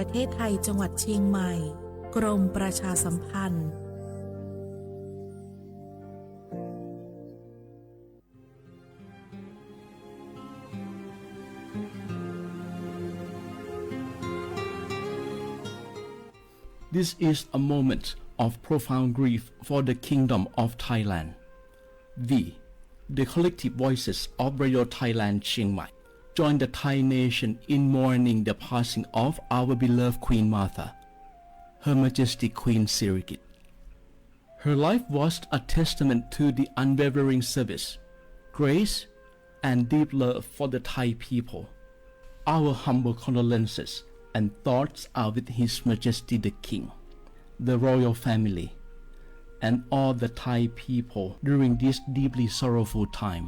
ประเทศไทย จังหวัดเชียงใหม่ กรมประชาสัมพันธ์ This is a moment of profound grief for the Kingdom of Thailand. We, the collective voices of Radio Thailand Chiang Mai, join the Thai nation in mourning the passing of our beloved Queen Mother, Her Majesty Queen Sirikit. Her life was a testament to the unwavering service, grace, and deep love for the Thai people. Our humble condolences and thoughts are with His Majesty the King, the royal family, and all the Thai people during this deeply sorrowful time.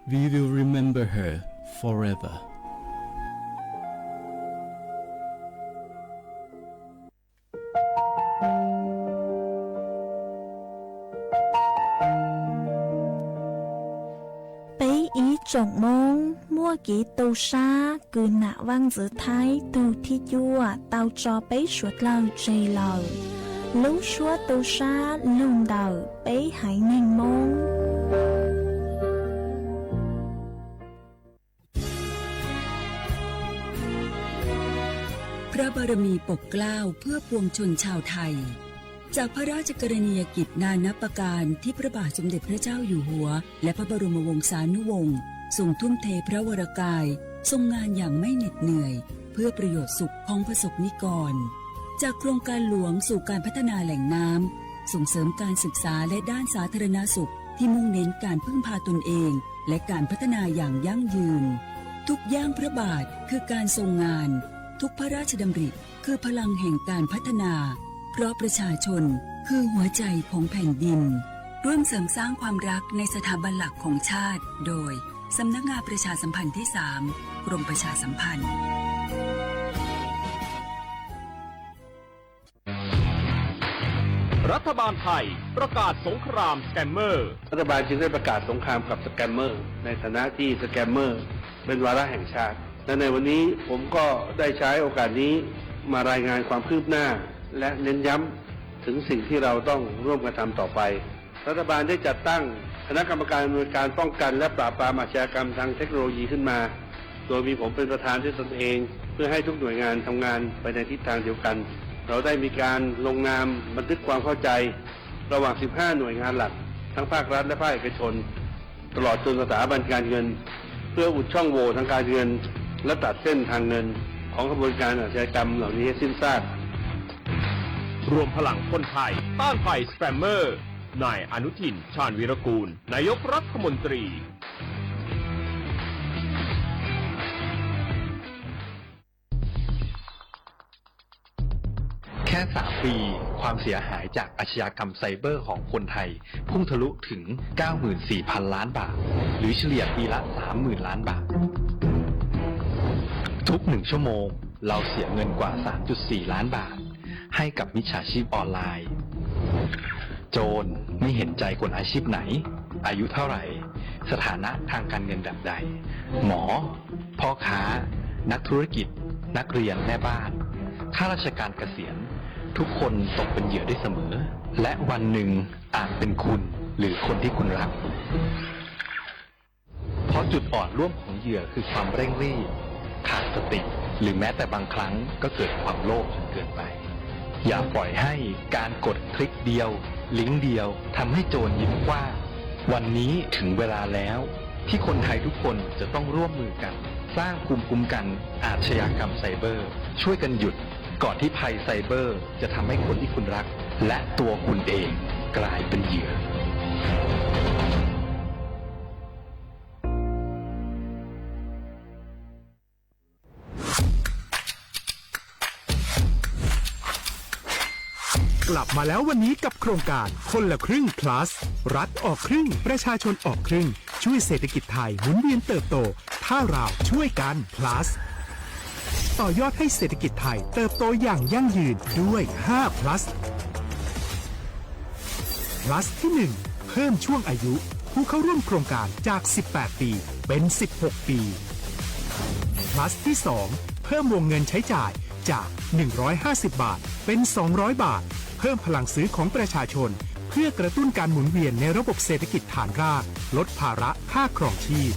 We will remember her forever. ปี๊อีจงม่วง muaj kev tu sab kws nam vaj ntxwv Thaib tug thib cuaj tau tso peb suav dlawg tseg lawm. Lub suab tu sab lug ntawm peb haiv neeg Moob. พระบารมีปกเกล้าเพื่อปวงชนชาวไทย จากพระราชกรณียกิจนานับประการที่พระบาทสมเด็จพระเจ้าอยู่หัว และพระบรมวงศานุวงศ์ ทรงทุ่มเทพระวรกาย ทรงงานอย่างไม่เหน็ดเหนื่อย เพื่อประโยชน์สุขของประสบนิกร จากโครงการหลวงสู่การพัฒนาแหล่งน้ำ ส่งเสริมการศึกษาและด้านสาธารณสุข ที่มุ่งเน้นการพึ่งพาตนเอง และการพัฒนาอย่างยั่งยืน ทุกย่างพระบาทคือการทรงงาน ทุกพระราชดำริคือพลังแห่งการพัฒนา เพราะประชาชนคือหัวใจของแผ่นดิน ร่วมเสริมสร้างความรักในสถาบันหลักของชาติ โดย สำนักงานประชาสัมพันธ์ที่สาม กรมประชาสัมพันธ์ รัฐบาลไทยประกาศสงครามสแกมเมอร์ รัฐบาลจึงได้ประกาศสงครามกับสแกมเมอร์ ในฐานะที่สแกมเมอร์เป็นวาระแห่งชาติ และในวันนี้ผมก็ได้ใช้โอกาสนี้มารายงานความคืบหน้า และเน้นย้ำถึงสิ่งที่เราต้องร่วมกันทำต่อไป รัฐบาลได้จัดตั้งคณะกรรมการอำนวยการป้องกันและปราบปรามอาชญากรรมทางเทคโนโลยีขึ้นมา โดยมีผมเป็นประธานด้วยตนเอง เพื่อให้ทุกหน่วยงานทำงานไปในทิศทางเดียวกัน เราได้มีการลงนามบันทึกความเข้าใจ ระหว่าง สิบห้า หน่วยงานหลัก ทั้งภาครัฐและภาคเอกชน ตลอดจนสถาบันการเงิน เพื่ออุดช่องโหว่ทางการเงิน และตัดเส้นทางเงิน ของขบวนการอาชญากรรมเหล่านี้ให้สิ้นซาก รวมพลังคนไทยต้านภัยสแกมเมอร์ นายอนุทิน ชาญวีรกูล นายกรัฐมนตรี แค่ สาม ปี ความเสียหายจากอาชญากรรมไซเบอร์ของคนไทย พุ่งทะลุถึง เก้าหมื่นสี่พัน ล้านบาท หรือเฉลี่ยปีละ สามหมื่น ล้านบาท ทุกหนึ่งชั่วโมง เราเสียเงินกว่า สามจุดสี่ ล้านบาท ให้กับมิจฉาชีพออนไลน์ โจรไม่เห็นใจคนอาชีพไหน อายุเท่าไหร่ สถานะทางการเงินแบบใด หมอ พ่อค้า นักธุรกิจ นักเรียน แม่บ้าน ข้าราชการเกษียณ ทุกคนตกเป็นเหยื่อได้เสมอ และวันหนึ่งอาจเป็นคุณหรือคนที่คุณรัก เพราะจุดอ่อนร่วมของเหยื่อคือความเร่งรีบ ขาดสติ หรือแม้แต่บางครั้งก็เกิดความโลภจนเกินไป อย่าปล่อยให้การกดคลิกเดียว ลิงก์เดียวทำให้โจรยิ้มกว้าง วันนี้ถึงเวลาแล้ว ที่คนไทยทุกคนจะต้องร่วมมือกัน สร้างภูมิคุ้มกันอาชญากรรมไซเบอร์ ช่วยกันหยุด ก่อนที่ภัยไซเบอร์จะทำให้คนที่คุณรัก และตัวคุณเองกลายเป็นเหยื่อ กลับมาแล้ววันนี้กับโครงการคนละครึ่ง plus รัฐออกครึ่ง ประชาชนออกครึ่ง ช่วยเศรษฐกิจไทยหมุนเวียนเติบโต ถ้าเราช่วยกัน plus ต่อยอดให้เศรษฐกิจไทยเติบโตอย่างยั่งยืนด้วย ห้า plus plus ที่หนึ่ง เพิ่มช่วงอายุผู้เข้าร่วมโครงการจาก สิบแปด ปี เป็น สิบหก ปี plus ที่สอง เพิ่มวงเงินใช้จ่ายจาก หนึ่งร้อยห้าสิบ บาท เป็น สองร้อย บาท เพิ่มพลังซื้อของประชาชน เพื่อกระตุ้นการหมุนเวียนในระบบเศรษฐกิจฐานราก ลดภาระค่าครองชีพ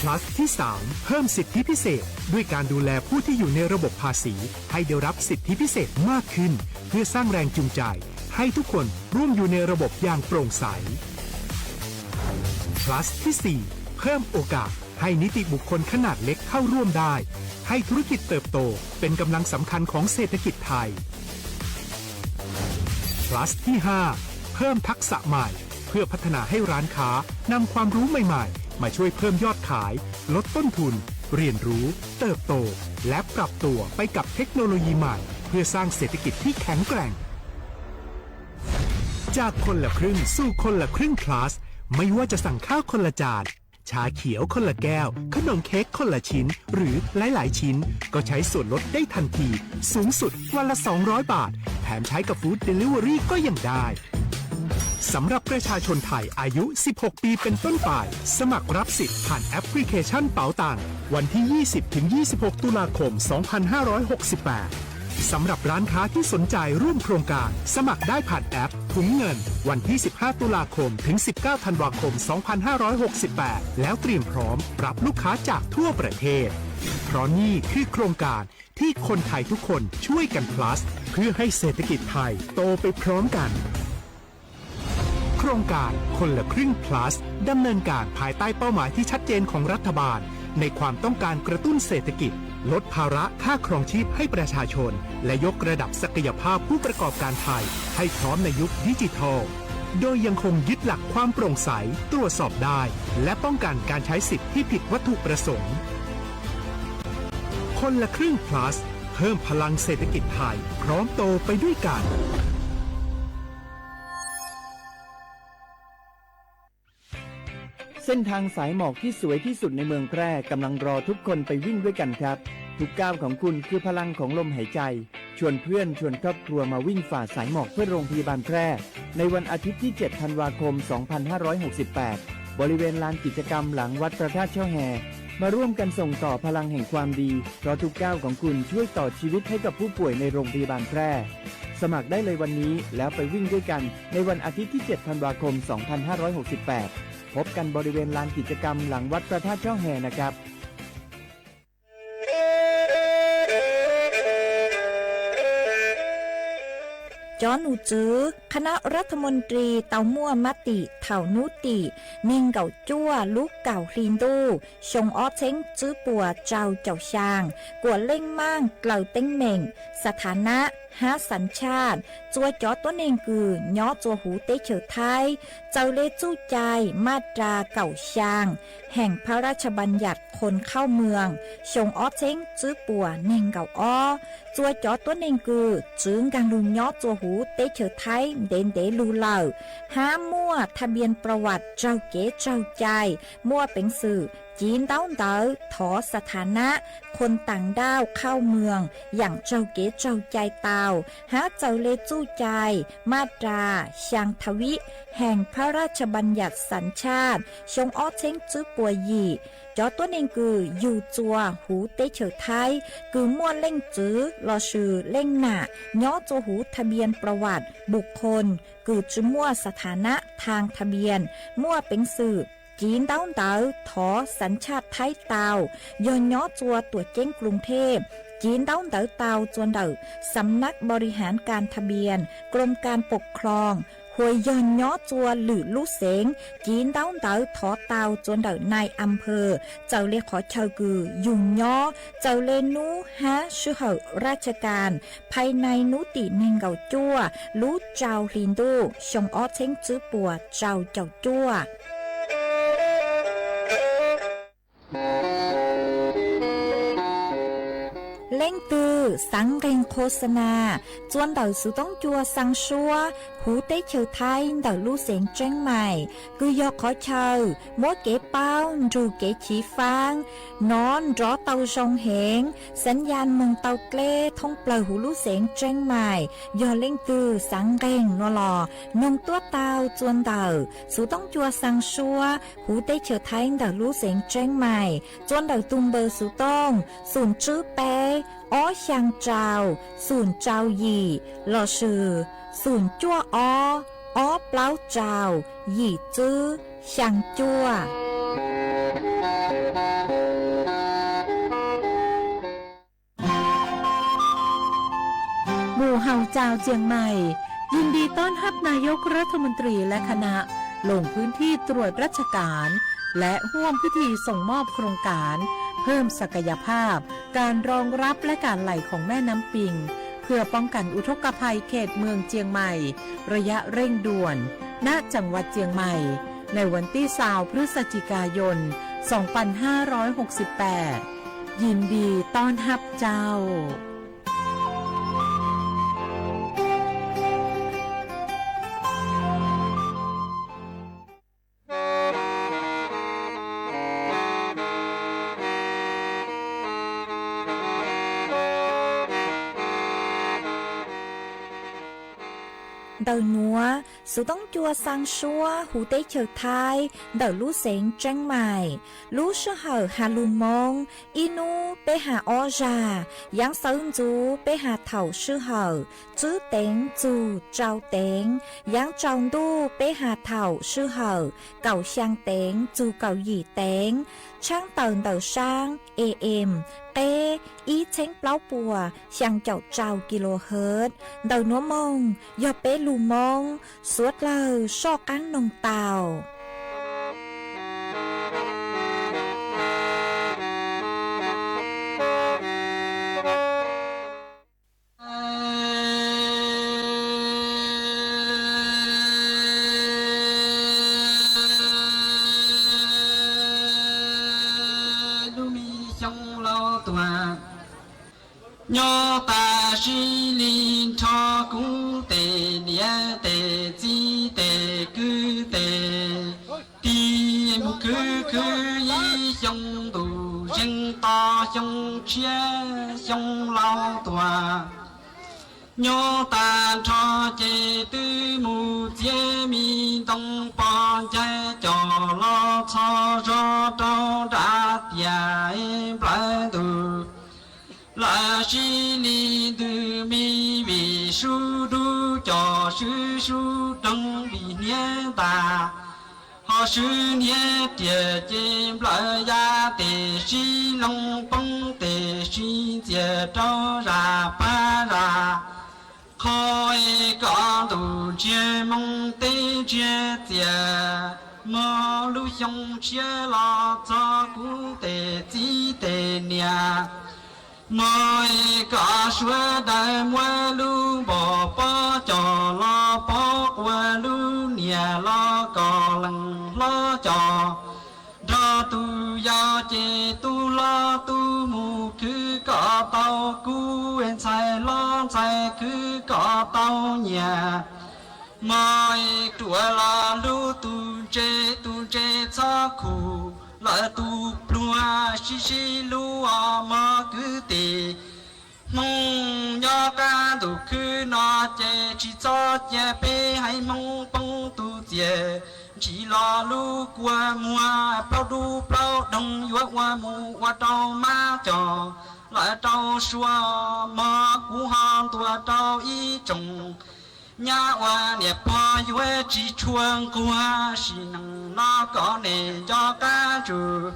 Plus ที่ สาม เพิ่มสิทธิพิเศษ ด้วยการดูแลผู้ที่อยู่ในระบบภาษี ให้ได้รับสิทธิพิเศษมากขึ้น เพื่อสร้างแรงจูงใจ ให้ทุกคนร่วมอยู่ในระบบอย่างโปร่งใส Plus ที่ สี่ เพิ่มโอกาสให้นิติบุคคลขนาดเล็กเข้าร่วมได้ ให้ธุรกิจเติบโตเป็นกำลังสำคัญของเศรษฐกิจไทย Plus ที่ ห้า เพิ่มทักษะใหม่ เพื่อพัฒนาให้ร้านค้านำความรู้ใหม่ๆ มาช่วยเพิ่มยอดขาย ลดต้นทุน เรียนรู้ เติบโต และปรับตัวไปกับเทคโนโลยีใหม่ เพื่อสร้างเศรษฐกิจที่แข็งแกร่ง จากคนละครึ่งสู่คนละครึ่ง Plus ไม่ว่าจะสั่งข้าวคนละจาน ชาเขียวคนละแก้ว ขนมเค้กคนละชิ้น หรือหลายๆชิ้น ก็ใช้ส่วนลดได้ทันที สูงสุดวันละ สองร้อย บาท แถมใช้กับ Food Delivery ก็ยังได้ สำหรับประชาชนไทยอายุ สิบหก ปีเป็นต้นไป สมัครรับสิทธิ์ผ่านแอปพลิเคชันเป๋าตัง วันที่ ยี่สิบ ถึง ยี่สิบหก ตุลาคม สองพันห้าร้อยหกสิบแปด สำหรับร้านค้าที่สนใจร่วมโครงการ สมัครได้ผ่านแอปถุงเงิน วันที่ สิบห้า ตุลาคม ถึง สิบเก้า ธันวาคม สองพันห้าร้อยหกสิบแปด แล้วเตรียมพร้อมรับลูกค้าจากทั่วประเทศ เพราะนี่คือโครงการที่คนไทยทุกคนช่วยกัน Plus เพื่อให้เศรษฐกิจไทยโตไปพร้อมกัน โครงการคนละครึ่ง Plus ดำเนินการภายใต้เป้าหมายที่ชัดเจนของรัฐบาล ในความต้องการกระตุ้นเศรษฐกิจ ลดภาระค่าครองชีพให้ประชาชน และยกระดับศักยภาพผู้ประกอบการไทยให้พร้อมในยุคดิจิทัล โดยยังคงยึดหลักความโปร่งใส ตรวจสอบได้ และป้องกันการใช้สิทธิ์ที่ผิดวัตถุประสงค์ คนละครึ่ง Plus เพิ่มพลังเศรษฐกิจไทย พร้อมโตไปด้วยกัน เส้นทางสายหมอกที่สวยที่สุดในเมืองแพร่กำลังรอทุกคนไปวิ่งด้วยกันครับ ทุกก้าวของคุณคือพลังของลมหายใจ ชวนเพื่อนชวนครอบครัวมาวิ่งฝ่าสายหมอกเพื่อโรงพยาบาลแพร่ ในวันอาทิตย์ที่ เจ็ด ธันวาคม สองพันห้าร้อยหกสิบแปด บริเวณลานกิจกรรมหลังวัดพระธาตุช่อแฮ มาร่วมกันส่งต่อพลังแห่งความดี เพราะทุกก้าวของคุณช่วยต่อชีวิตให้กับผู้ป่วยในโรงพยาบาลแพร่ สมัครได้เลยวันนี้แล้วไปวิ่งด้วยกันในวันอาทิตย์ที่ เจ็ด ธันวาคม สองพันห้าร้อยหกสิบแปด พบกันบริเวณลานกิจกรรมหลังวัดพระธาตุช่อแฮนะครับ Cov num tswv คณะรัฐมนตรี tau muaj mab tim thaum hnub tim neeg nkaum cuaj lub kaum hli ntuj xyoo ob txheeb tswb puas rau caum xyaa, kuam leej maaj dlaws teeb meem, สถานะ hab สัญชาติ txua cov tuab neeg kws nyob txua huv teb chaws Thaib, txawm le txuj cai maj ras kaum xyaa แห่งพระราชบัญญัติคนเข้าเมือง xyoo ob txheeb tswb puas neeg nkaum ob, txua cov tuab neeg kws txwv nkaag lug nyob txua huv teb chaws Thaib ntev ntev lug lawm, hab muaj ทะเบียนประวัติ raug kev raug cai, muaj peev xwm civ ntaub ntawv thov สถานะ คนต่างด้าวเข้าเมือง yaam raug kev raug cai tau, hab txawm le txuj cai maj ras xyaa tha vib แห่งพระราชบัญญัติสัญชาติ xyoo ob txheeb tswb puas yim, cov tuab neeg kws yug txua huv teb chaws Thaib kws muaj leej txwv lossis leej nam nyob txua huv ทะเบียนประวัติบุคคล kws tsi muaj สถานะ ทางทะเบียน, muaj peev xwm civ ntaub ntawv thov สัญชาติไทย tau, yog nyob txua tuam ceeb กรุงเทพ civ ntaub ntawv tau txua ntawm สำนักบริหารการทะเบียน กรมการปกครอง, hua yog nyob txua lwm lub xeev civ ntaub ntawv thov tau txua ntawm นายอำเภอ txawm le qhov chaw kws yug nyob, txawm le hnub hab sij hawm ราชการ ภายใน hnub tim neeg nkaum cuaj lub rau hli ntuj xyoo ob txheeb tswb puas rau caum cuaj. Leej twg xaav nqeg โฆษณา txua ntawm xuv toob cua xaa suab huv teb chaws Thaib ntawm lub xeev Tseeb Maim, kws yog qhov chaw muab kev paub nrug kev chiv faab nov nrov tau zoo heev, xav yas moog tau dleb thoob plawg huv lub xeev Tseeb Maim, yog leej twg xaav nqeeg no los noog tuab taug txuas ntawm xuv toob cua xaa suab huv teb chaws Thaib ntawm lub xeev Tseeb Maim, txuas ntawm tug npawb xuv tooj xoom tswb peb ob xyaa rau xoom rau yim lossis xoom cuaj ob ob plaub rau yim tswb xyaa cuaj.หมู่เฮาจาวเจียงใหม่ ยินดีต้อนรับนายกรัฐมนตรีและคณะ ลงพื้นที่ตรวจราชการ และร่วมพิธีส่งมอบโครงการ เพิ่มศักยภาพการรองรับและการไหลของแม่น้ำปิง เพื่อป้องกันอุทกภัยเขตเมืองเจียงใหม่ ระยะเร่งด่วน ณ จังหวัดเจียงใหม่ ในวันที่ซาวพฤศจิกายน สองพันห้าร้อยหกสิบแปด ยินดีต้อนรับเจ้า Ntawm nuav, xuv toob cua xaa suab huv teb chaws Thaib ntawm lub xeev Tseeb Maim, lub sij hawm has lug Moob, ib nub peb has ob zag, yaav sawv ntxuv peb has thaum sij hawm tswb teev txug rau teev, yaav tsaus ntuj peb has thaum sij hawm kaum xyaa teev txug kaum yim teev, tshaab tawm ntawm saab A M qeb ib txheeb plaub puas xyaa caum rau kilohertz. Ntawm nuav moog yog peb lug Moob, suav dlawg soj qaab noog tau. Lub me xyoo laus tuag, nyob tas sib li nrho kuv tes niam tes txiv tes kwv tes tij, mus khwv khwv ib xyoo ntuj zeeg to xyoo tshiab xyoo laus tuag. Nyob tag nrho ces twb mus txiav me ntoo poj ncaig coj los txhos zog rau nram tiaj nplawg ntug. Lawv sib li ntws me vim sub dub coj swb sub doog vim hniav ntas, ho swb hniav riam ces nplawg ya tes sib loo poob tes sib ntxias rau zaj pab zaj qho es kom ntuj ntsiag moo teb ntsiag txiaj. Mog lub xyoo tshiab los txog kuv tes txiv tes niam, mog es kom sawv daws muab lub npog pob coj los pob, quas lub niam los kom leej hlob coj, nrog tus yau ces tus hlob tus mus khwv kom tau kub, ntxhais hlob ntxhais khwv kom tau nyiaj. Mog es ruam los hlub tus ntse, tus ntse txhob khuv, lawv tus pluag sib sib hlub os mog kwv tij. Hmoob nyob qab ntuj khwb no ces tsis txhob cia peb haiv Hmoob poob tus txiaj. Ntsis los lub kua muag plaub dub plaub doog yuav ua mus ua rau mab coj lawv rau sua, mog kuv ho ntuas rau ib tsoom nyab ua niam pog yuav tsis tshua nquag, sim neej no kom nej nco qab ntsws,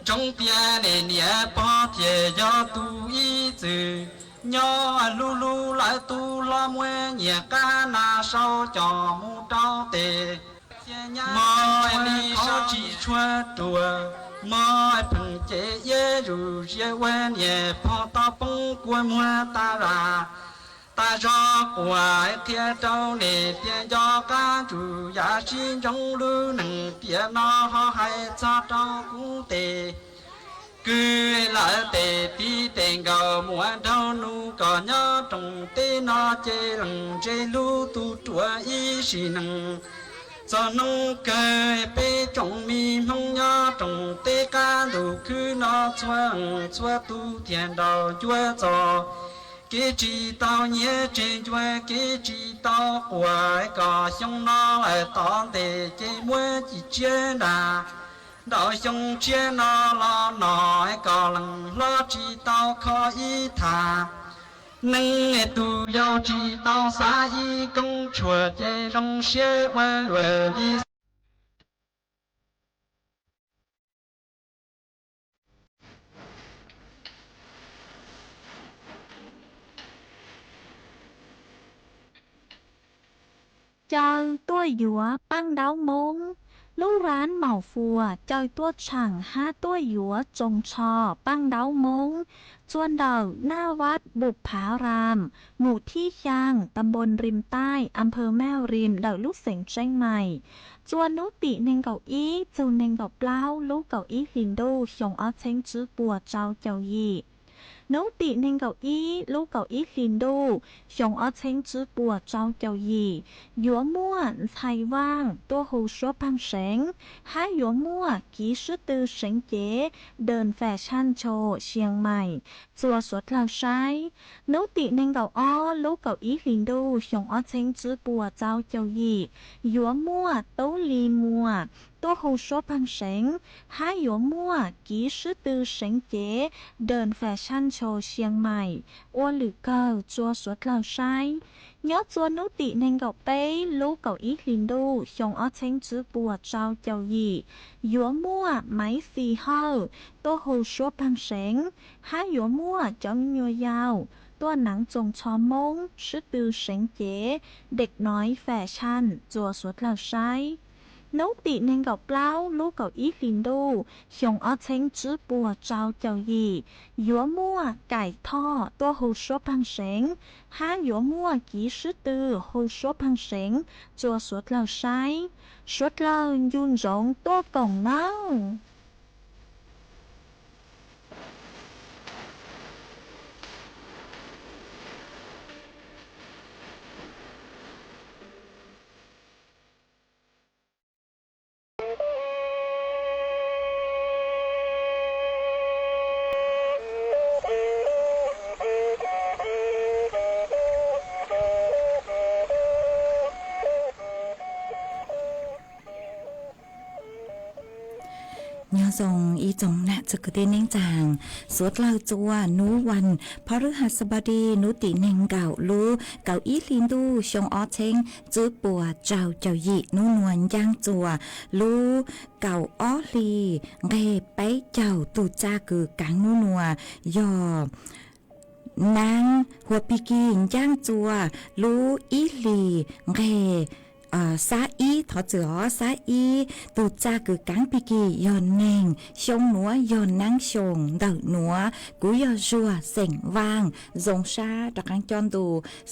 ntsoov tias nej niam pog thiaj yog tus ib txwm nyob hlub hlub lawv tus hlob, muab nyiaj qab nas sau coj mus rau tes. Mog li sab tsis tshua ruam, mog pheej ces iab zuj zus ua niam pog tau poob kua muag tag zaj tag zog. Quas qhia rau nej tias nco qab ntsws, yam sib ntsoov lub neej tiam no ho hais txog rau kuv tes Kwv lawv tes tib tes nkaus muab nraug nus kom nyob rooj teb no ces lees ntse lub tug ruam ib sim neej. Txog hnub kawg peb tsoom me Hmoob nyob rooj teb qab ntuj khwb no txhua txhua tus thiaj nrog ncua txog kev tsis tau nyiaj tseg ncua kev tsis tau quas kom xyoo no lawm tom ntej ces muab cim tsiab nrag. Ntau xyoo tshiab no los no kom leej hlob tsis tau kho ib thaj neej, tus yau tsis tau xav ib koob tshuaj ces zoo siab ua luaj li. Caw tuaj yuav paj ntaub Hmoob. Lub rab maum fuas caw tuaj tshaam hab tuaj yuav tsoos tsho paj ntaub Hmoob. Txua ntawm Naj Vaj Npum Phav Ram, mus thib xyaa, ta npoo Rim Taij, a nphawv Maj Rim, ntawm lub xeev Tseeb Maim. Txua hnub tim nees nkaum ib txug nees nkaum plaub lub kaum ib hlis ntuj xyoo ob txheeb tswb puas rau caum yim. Hnub tim nees nkaum ib lub kaum ib hlis ntuj xyoo ob txheeb tswb puas rau caum yim, yuav muaj ntxhais vaaj tuaj hu suab pheej seev, hab yuav muaj kiv swb tw seev cev, dawm fam saj ncho Sias Maim, txua suav dlawg saib. Hnub tim nees nkaum ob lub kaum ib hlis ntuj xyoo ob txheeb tswb puas rau caum yim, yuav muaj Tub Lis Muas tuaj hu suab pheej seev, hab yuav muaj kiv swb tw seev cev, dawm fam saj ncho Sias Maim, ua lwm kawg txua suav dlawg saib. Nyob txua hnub tim nees nkaum peb lub kaum ib hlis ntuj xyoo ob txheeb tswb puas rau caum yim, yuav muaj Maiv Xis Hawj tuaj hu suab pheej seev, hab yuav muaj cov me nyuam yaus tuaj naav tsoos tsho Moob swb tw seev cev, dek noiv fam saj txua suav dlawg saib. Hnub tim nees nkaum plaub lub kaum ib hlis ntuj xyoo ob txheeb tswb puas rau caum yim, yuav muaj Kaim Thoj tuaj hu suab pheej seev, hab yuav muaj kiv swb tw hu suab pheej seev txua suav dlawg saib. Suav dlawg ncu ntsoov tuaj koom nawb. Nyob zoo ib tsoom nam txiv kwv tij neej tsaa, suav dlawg txua nub vas phab rwb has xab npab di nub tim neeg nkaum lub kaum ib hli ntuj xyoo ob txheeb tswb puas rau caum yim nub nua ncaab txua lub kaum ob hli nqeg peb caug. Tug txaj kws kaav nub nua yog naab huab pig kig ncaab txua lub ib hlis nqeg xab ib, thov txim os, xab ib. Tug txaj kws kaav pig kig yog neeg, xyoo nuav yog naab xyoo ntawm nuav. Kuv yog Zuag xeem Vaaj, zoo sab rov qaab coj ntu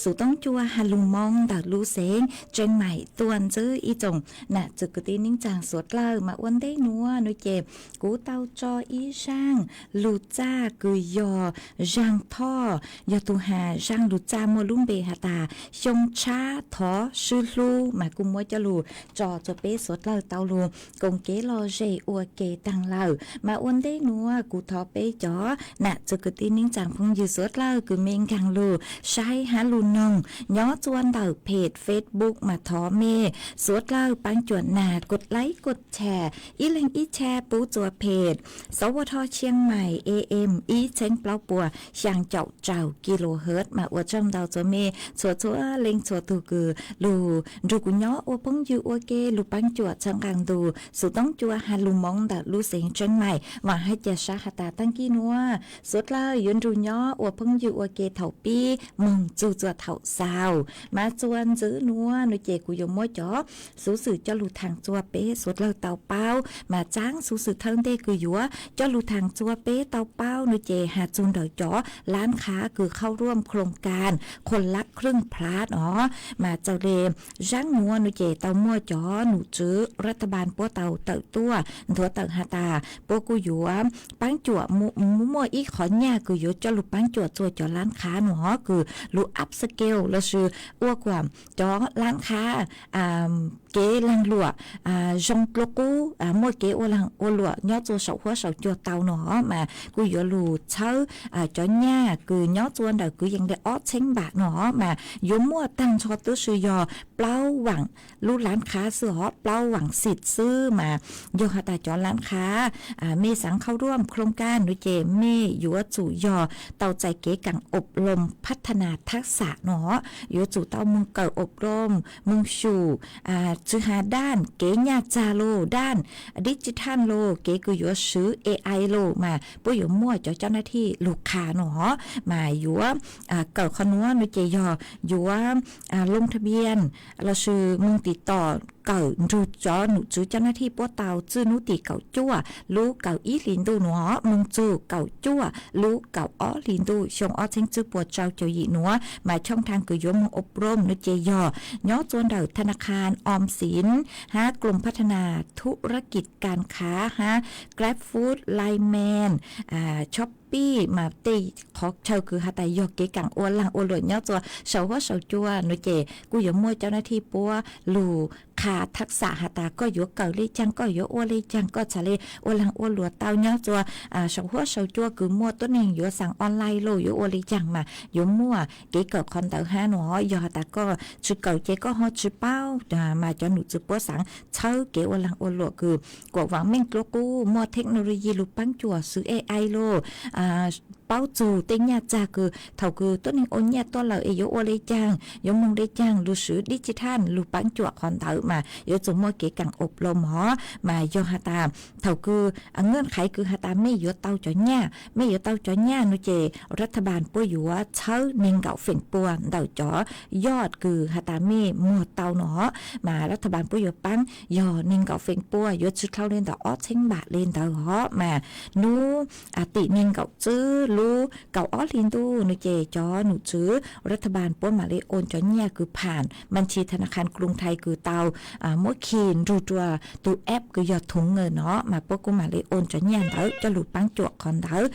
xus toob cua has lug Moob ntawm lub xeev Tseeb Maim tuaj ntxwb ib tsoom nam txiv kwv tij neej tsaa suav dlawg. Mas ua ntej nuav nua ces kuv tau tso ib zaaj lug txaj kws yog zaaj thoj, yog tug has zaaj lug txaj muaj lub npe has tas xyoo tshab thov swb hlub, mas kuj muab coj lug tso rua peb suav dlawg tau lug koom kev lom zem ua ke taag lawm. Mas ua ntej nuav kuv thov peb cov nam txiv kwv tij neej tsaa phooj ywg suav dlawg kws mej nkaag lug saib hab lug noog nyob txua ntawm peg Facebook mas thov mej suav dlawg paab cuam nag kod laib kod tshare, ib leeg ib tshare pub txua peg Sawv Ua Thoj Tsheej Maim A M ib txheeb plaub puas xyaa caum rau kilohertz. Mas ua tsaug ntau txua mej txhua txhua leej txhua tug kws lug nrug kuv nyob ua phooj ywg ua ke lug paab cuam txhawb nqaa ntu xus toob cua has lug Moob ntawm lub xeev Tseeb Maim. Vaam hab ca sab has tas taag kis nuav suav dlawg yuav nrug nyob ua phooj ywg ua ke thaum pib moog txug txua thaum xaus. Mas txua ntxwv nuav nua ces kuv yuav muab cov xuv xwm coj lug thaam txua peb suav dlawg tau paub. Mas tsaab xuv xwm thawj ntej kws yuav coj lug thaam txua peb tau paub nua ces has txug ntawm cov lab qhav kws khauj ruam khloom kaas khuam lab khlwj plab os. Mas txawm le zaab nuav no ces tau muaj cov num tswv ras tha npas puab tau tawm tuaj nthuav tawm has tas puab kuj yuav paab cuam, muaj ib qhov nyaj kws yuav coj lug paab cuam txug cov laab qhab no hov kws lug upscale lossis ua kuas cov laab qhab kev laag luam zoo dlua qub, muaj kev ua laag ua luam nyob txua saum huab saum cua tau no hov mas kuj yuav lug txhawb cov nyaj kws nyob txua ntawm kwv yees le ob txheeb npam no hov mas yuav muaj taag nrho tub si yog plaub vaam lub laab qhab xwb hov, plaub vaam xim xwb mas yog has tas cov laab qhab mej xaav khauj ruaj khlooj kaaj no ces mej yuav tsum yog tau txais kev kaam ob loos phab thab nas thab xam no hov, yuav tsum tau moog kawm ob loos moog xyum tsw has daaj kev nyaj txag los daaj digital los kev kws yuav swv A I los mas puab yuav muaj cov cov nab thij lug qha no hov mas yuav kawm qhov nuav no ces yog yuav loo tha npias lossis moog tim tom kawm nrug cov num tswv cov nab thij puab tau txij nub tim kaum cuaj lub kaum ib hli ntuj no hov moog txug kaum cuaj lub kaum ob hli ntuj xyoo ob txheeb tswb puas rau caum yim nuav mas chooj thaaj kws yuav moog ob loos no ces yog nyob txua ntawm thab na khas om xiv hab kloom phab thab nas thu rab kis kaam khav hab Grab Food, Line Man, Shopee mas tej qhov chaw kws has tas yog kev kaam ua laag ua luam nyob txua saum huab saum cua no ces kuj yuav muaj cov nab thij puab lug qha thab xam has tas koj yuav kawm le caag, koj yuav ua le caag, koj txhad le ua laag ua luam tau nyob txua saum huab saum cua kws muaj tuab neeg yuav xaav online los yuav ua le caag mas yuav muaj kev kawm qhov ntawd hab no hov. Yog has tas koj tsi kawm ces koj ho tsi paub mas cov num tswv puab xaav txhawb kev ua laag ua luam kws kuas vaam meej dlua qub muaj technology lug paab cuam swv A I los paub txug tej nyaj txag kws thaum kws tuab neeg ua nyaj tuaj lawm es yuav ua le caag, yuav moog le caag lug swv digital lug paab cuam qhov ntawd mas yuav tsum muaj kev kaam ob loos hov mas yog has tas thaum kws nqaj qhaiv kws has tas mej yuav tau cov nyaj, mej yuav tau cov nyaj no ces ras tha npas puab yuav txhawb neeg nkaum feem pua ntawm cov yoj kws has tas mej muag tau no hov mas ras tha npas puab yuav paab yog neeg nkaum feem pua yuav tsi dhau le ntawm ob txheeb npam le ntawd hov mas nub tim neeg nkaum tswb lub kaum ob hli ntuj no ces cov num tswv ras tha npas puab mam le oon cov nyaj kws pham mas tsi thab na khas kloom thai kws tau muab khi nrug rua tug app kws yog thoob ngaws no mas puab kuj mam le oon cov nyaj ntawd coj lug paab cuam qhov ntawd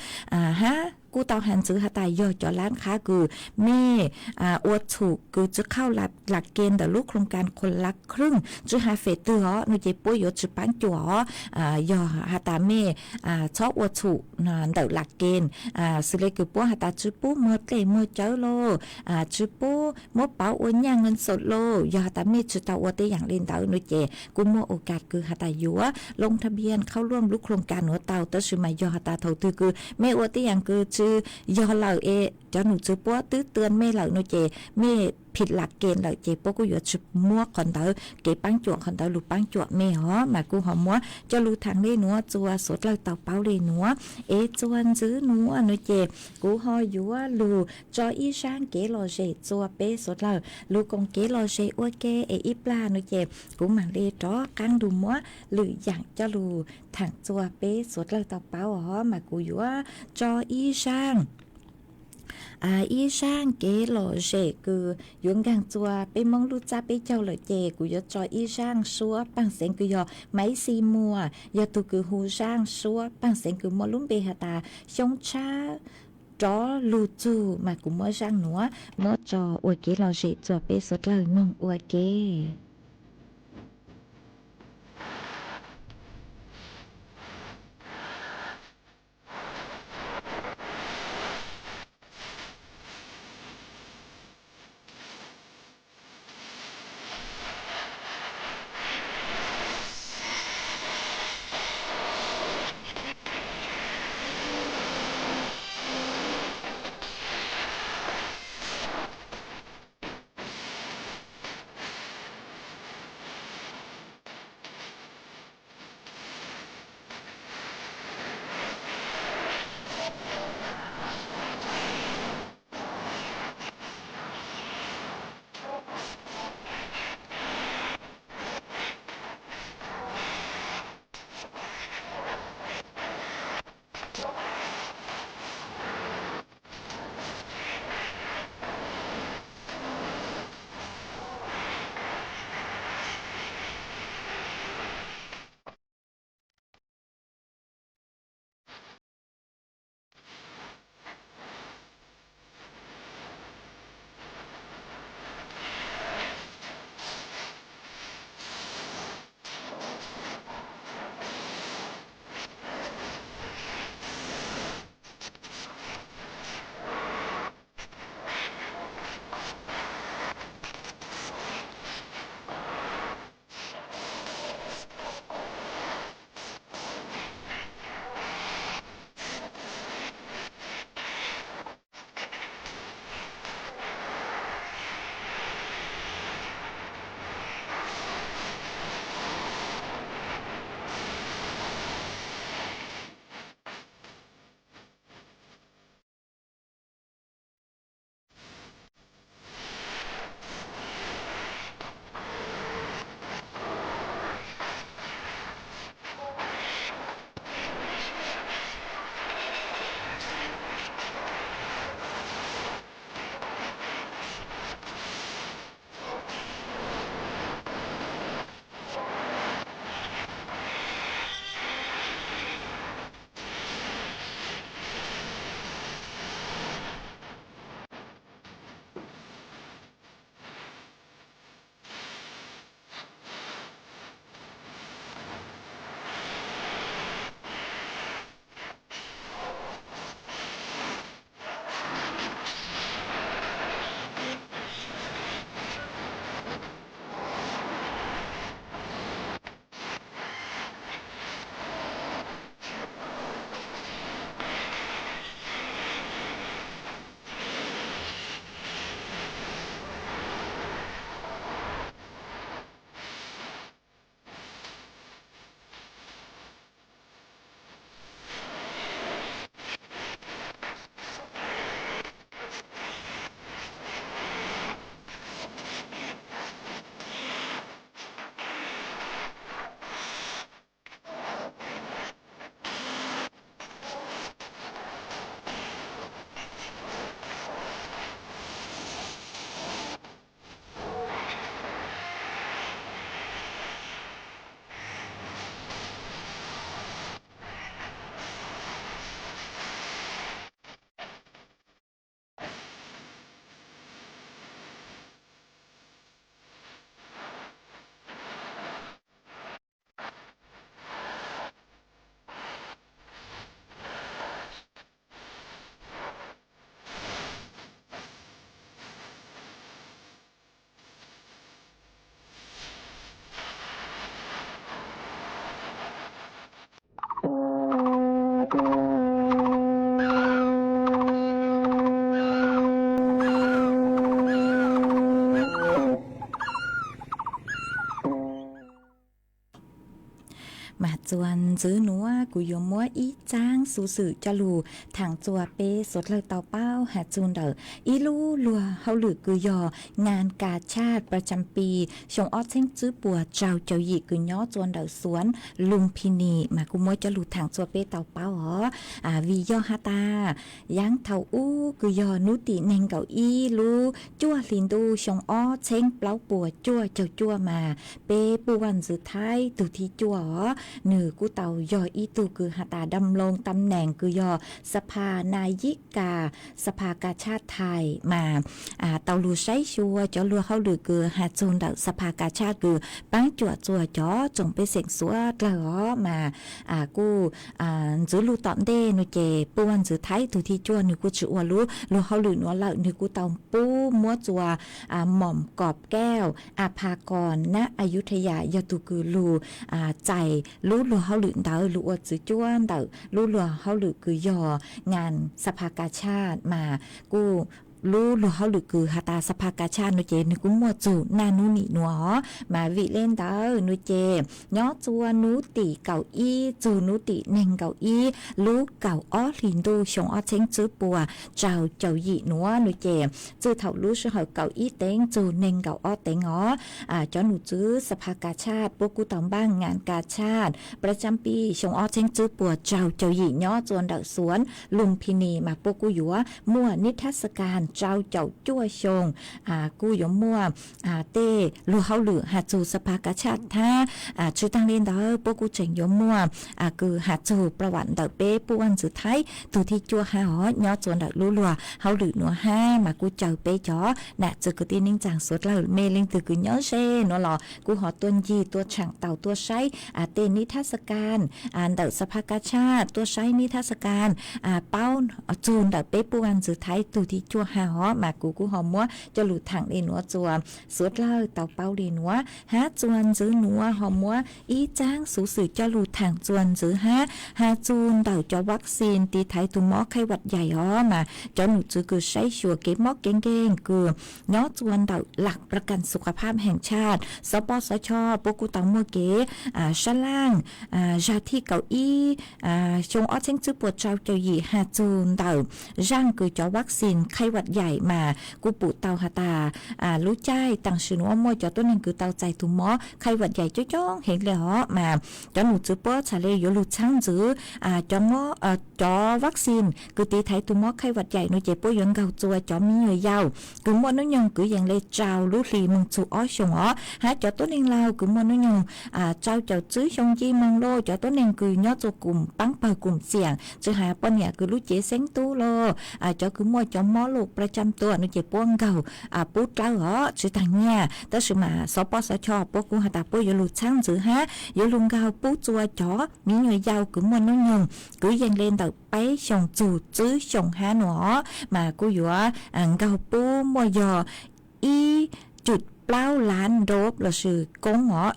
hab kuj tau has ntxiv has tas yog cov laab qhab kws mej ua txhum kws tsi khauj lam ke ntawm lub khoom kas khuas lab khwj tsi has fem twg hov no ces puab yuav tsi paab cuam hov. Yog has tas mej txhob ua txhum ntawm lam ke xws le kws puab has tas tsi pub muag dlej muag cawv los tsi pub muab pauv ua nyaj nqee xom los yog has tas mej tsi tau ua tej yaam le ntawd no ces kuj muaj ua kas kws has tas yuav loo tha npias khauj luaj lub khoom kas nuav tau tab sis mas yog has tas thaum twg kws mej ua tej yaam kws tsi yog lawm es cov num tswv puab twb tw mej lawm no ces mej phim lam ke lawm ces puab kuj yuav tsi muab qhov ntawd kev paab cuam qhov ntawd lug paab cuam mej hov mas kuj ho muab coj lug thaam le nuav txua suav dlawg tau paub le nuav es txua ntxiv nuav no ces kuv ho yuav lug tso ib zaaj kev lom zem txua peb suav dlawg lug koom kev lom zem ua ke es ib plag no ces kuv mam le rov qaab lug muab lwm yaam coj lug thaam txua peb suav dlawg tau paub hov mas kuv yuav tso ib zaaj ib zaaj kev lom zem kws yuav nkaag txua peb Moob lub txaj peb caug lawm ces kuv yuav tso ib zaaj suab paaj xeev kws yog Maiv Xi Muas yog tug kws hu zaaj suab paaj xeev kws muaj lub npe has tas Xyoob Tshab Rov Lug Txug mas kuv muab zaaj nuav muab tso ua kev lom zem txua peb suav dlawg mloog ua ke. Txuas ntxiv nuav kuv yuav muab ib txaab xuv xwm coj lug thaam txug peb suav dlawg tau paub has txug ntawm ib lub luag hauj lwm kws yog nkas kas tshaj pab tsaa pis xyoo ob txheeb tswb puas rau caum yim kws nyob txuas ntawm xuav Lumpini mas kuv muab coj lug thaam txug peb tau paub os. Vim yog has tas yaav thaum ub kws yog nub tim neeg nkaum ib lub cuaj hli ntuj xyoo ob txheeb plaub puas cuaj caug cuaj mas peb puj vaj ntxwv Thaib tug thib cuaj os, nwg kuj tau yog ib tug kws has tas dam loo tam neem kws yog Saphas Nayika Saphas Kas Tshaj Thaib mas tau lug saib xyuas cov luag hauj lwm kws has txug ntawm Saphas Kas Tshaj kws paab cuam txuas cov tsoom pej xeem suav dlawg os mas kuj ntxiv lug tom ntej nuav ces puj vaj ntxwv Thaib tug thib cuaj nwg kuj tsi ua lub luag hauj lwm nuav lawm, nwg kuj tau pub muab txuas Mom Kom Kauj Apha Kom nab Ayuthaya yog tug kws lug txais lub luag hauj lwm ntawd lug ua txwv cuab ntawm lub luag hauj lwm kws yog nkas Saphas Kas Tshaj mas kuj lub luag hauj lwm kws has tas Saphas Kas Tshaj nuav ces nwg kuj muaj txug naj nub nim nuav os. Mas vim le ntawd nuav ces nyob txuas nub tim kaum ib txug nub tim neeg nkaum ib lub kaum ob hli ntuj xyoo ob txheeb tswb puas rau caum yim nuav nuav ces txij thaum lub sij hawm kaum ib teev txug neeg nkaum ob teev os, cov nom tswv Saphas Kas Tshaj puab kuj tau npaaj nkas kas tshaj pab tsaa pis xyoo ob txheeb tswb puas rau caum yim nyob txuas ntawm xuav Lumpini mas puab kuj yuav muaj nib thab xas kas rau caum cuaj xyoo, kuj yuav muaj tej luag hauj lwm has txug Saphas Kas Tshaj hab tsi taag le ntawd puab kuj tseem yuav muaj kws has txug pla vam ntawm peb puj vaj ntxwv Thaib tug thib cuaj hab os nyob txuas ntawm lub luag hauj lwm nuav hab mas kuj caw peb cov nam txiv kwv tij neej tsaa suav dlawg mej leej twg kws nyob ze nuav los kuj ho tuaj ncig tuaj tshaam tau tuaj saib tej nib thab xas kas ntawm Saphas Kas Tshaj, tuaj saib nib thab xas kas paub txug ntawm peb puj vaj ntxwv Thaib tug thib cuaj hab os mas kuv kuj ho muab coj lug thaam le nuav txuas suav dlawg tau paub le nuav hab txuas ntxiv nuav ho muab ib txaab xuv xwm coj lug thaam txuas ntxiv hab has txug ntawm cov vaccine tiv thaiv tug mob khaij vam yaim os mas cov nom tswv kws saib xyuas kev mob kev nkeeg kws nyob txuas ntawm lam pab kas xu kha phab heem tshaj xov poj xov choj puab kuj tau muaj kev sab laaj zag thij kaum ib xyoo ob txheeb tswb puas rau caum yim has txug ntawm zaaj kws cov vaccine khaij vam yaim mas kuj pum tau has tas lub caij taam sim nuav muaj cov tuab neeg kws tau txais tug mob khaij vam yaim coob coob heev le os mas cov nom tswv puab txhad le yuav lug txhaab ntxiv cov vaccine kws tiv thaiv tug mob khaij vam yaim nuav ces puab yuav nkaug txuas cov me nyuam yaus kws muaj nub nyoog kwv yees le rau lub hli moog txug ob xyoos os hab cov tuab neeg laug kws muaj nub nyoog rau caum tswb xyoo nce moog lauj, cov tuab neeg kws nyob txuas kum paab pawg kum xiam tsi has poj niam kws lub cev xeeb tub lauj, cov kws muaj cov mob loj pab tsaa tuaj nuav ces puab nkaug pub dlawb os tsi taag nyaj. Tab sis mas xov poj xov choj puab kuj has tas puab yuav lug txhaab ntxiv hab yuav lug nkaug pub txuas cov me nyuam yaus kws muaj nub nyoog kwv yees le ntawm peb xyoos txug tswb xyoos hab nuav os mas kuj yuav nkaug pub muaj yog ib cum plaub lab dob lossis koob os,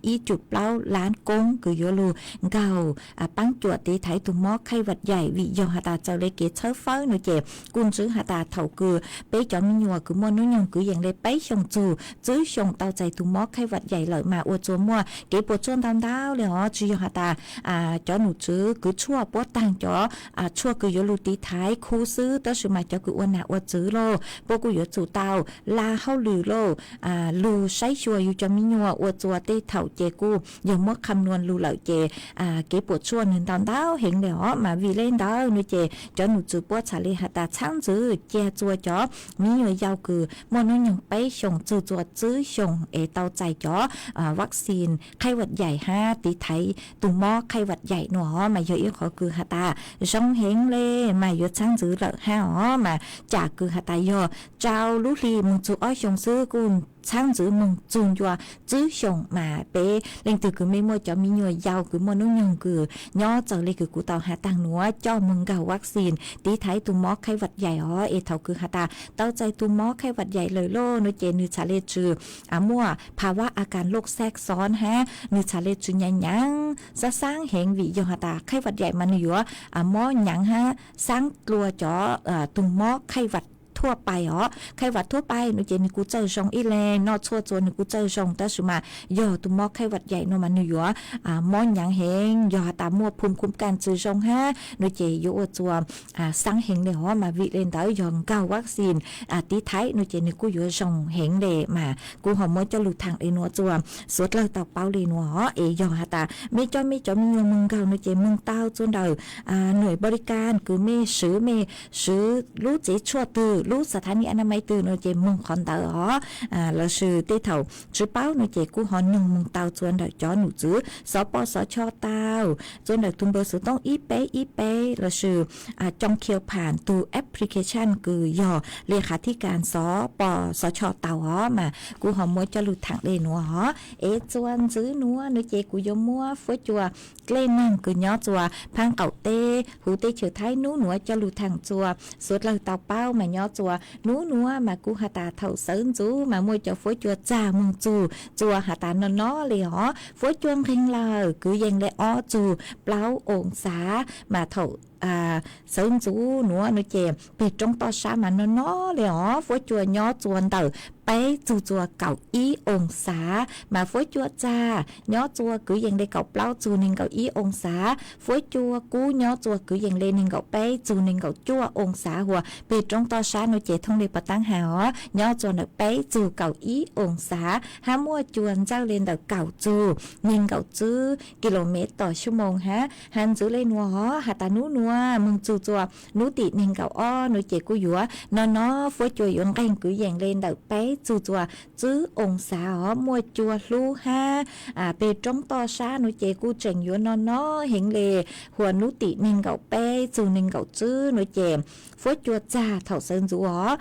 ib cum plaub lab koob kws yuav lug nkaug paab cuam tiv thaiv tug mob khaij vam yaim vim yog has tas txawm le kev txhawb fawb nuav ces kuj ntsib has tas thaum kws peb cov me nyuam kws muaj nub nyoog kwv yees le peb xyoos txug tswb xyoos tau txais tug mob khaij vam yaim lawm mas ua txuas muaj kev puas tsuaj ntau ntau le os tsi yog has tas cov nom tswv kws tshuaj puab taag cov tshuaj kws yuav lug tiv thaiv khu xwb tab sis mas cov kws ua nam ua txwv lauj puab kuj yuav tsum tau la hauj lwm lauj, lug saib xyuas yug cov me nyuam ua txuas tej thaum ces kuj yog muab qha nuas lug lawm ces kev puas tsuaj nwg ntau ntau heev le os mas vim le ntawd nuav ces cov nom tswv puab txhad le has tas txhaab ntxiv cia txuas cov me nyuam yaus kws muaj nub nyoog peb xyoos txug txuas tswb xyoos es tau txais cov vaccine khaij vam yaim hab tiv thaiv tug mob khaij vam yaim nuav os mas yog ib qhov kws has tas zoo heev le mas yuav txhaab ntxiv lawm hab os mas tsam kws has tas yog rau lub hli moog txug ob xyoos xwb kuj txhaab ntxiv moog txug ncua tswb xyoos mas peb leej twg kws mej muaj cov me nyuam yaus kws muaj nub nyoog kws nyob txawm le kws kuv tau has taag nuav coj moog nkaug vaccine tiv thaiv tug mob khaij vam yaim os es thaum kws has tas tau txais tug mob khaij vam yaim lawm lauj nuav ces nwg txhad le tsi muaj pha vab a kas loj xaj xov hab nwg txhad le tsi nyaav nyaav xaab xaab heev vim yog has tas khaij vam yaim mas nwg yuav mob nyaav hab xaab dlua cov tug mob khaij vam thuab pais os. Khaij vam thuab pais no ces nws kuj txawj zoo ib leeg, noj txhua txhua nws kuj txawj zoo, tab sis mas yog tus mob khaij vam yaim no mas nws yuav mob nyaav heev. Yog has tas muaj phum khuv kas tsis zoo hab no ces yuav ua txuas xaab heev le os. Mas vim le ntawd yog nkaug vaccine tiv thaiv no ces nws kuj yuav zoo heev le. Mas kuv ho muab coj lug thaam le nuav txuas suav dlawg tau paub le nuav os. Es yog has tas mej cov, mej cov me nyuam moog nkaug no ces moog tau txuas ntawm nuaim npaus li kas kws mej swv, mej swv lub tsev tshuaj twg, lub xas thas nis a na mais twg no ces moog qhov ntawd os. Lossis tej thaum tsis paub no ces kuj ho noog moog tau txuas ntawm cov num txwv xov pos xov cho tau, txuas ntawm tug npawb xov tooj ib peb ib peb lossis coo khiav pham tug application kws yog le qhav thib kas xov pos xov cho tau os. Mas kuv ho muab coj lug thaam le nuav os. Es txuas ntxiv nuav no ces kuv yuav muab fuab cua dlej naag kws nyob txuas phaab qaum teb huv teb chaws Thaib nub nuav coj lug thaam txuas suav dlawg tau paub. Mas nyob txuas nub nuav mas kuv has tas thaum sawv ntxuv mas muaj cov fuab cua txag moog txug txuas has tas no no le os. Fuab cua nqeeg lawm kwv yees le ob txug plaub oo xav. Mas thaum sawv ntxuv nuav no ces peg roob toj sab mas no no le os, fuab cua nyob txuas ntawm peb txug txuas kaum ib oo xav. Mas fuab cua txag nyob txuas kwv yees le kaum plaub txug neeg nkaum ib oo xav. Fuab cua kub nyob txuas kwv yees le neeg nkaum peb txug neeg nkaum cuaj oo xav. Huas peg roob toj sab no ces thooj le pov taab has os, nyob txuas ntawm peb txug kaum ib oo xav, hab muaj cua ntxawj le ntawm kaum txug neeg nkaum tswb kis lus mev tom xuab moos hab. Has ntxiv le nuav os, has tas nub nuav moog txug txuas nub tim neeg nkaum ob no ces kuj yuav no no, fuab cua yuav nqeeg kwv yees le ntawm peb txug txuas tswb oo xav os, muaj cua hlub hab peg roob toj sab no ces kuj tseem yuav no no heev le. Huas nub tim neeg nkaum peb txug neeg nkaum tswb no ces fuab cua txag thaum sawv ntxuv os,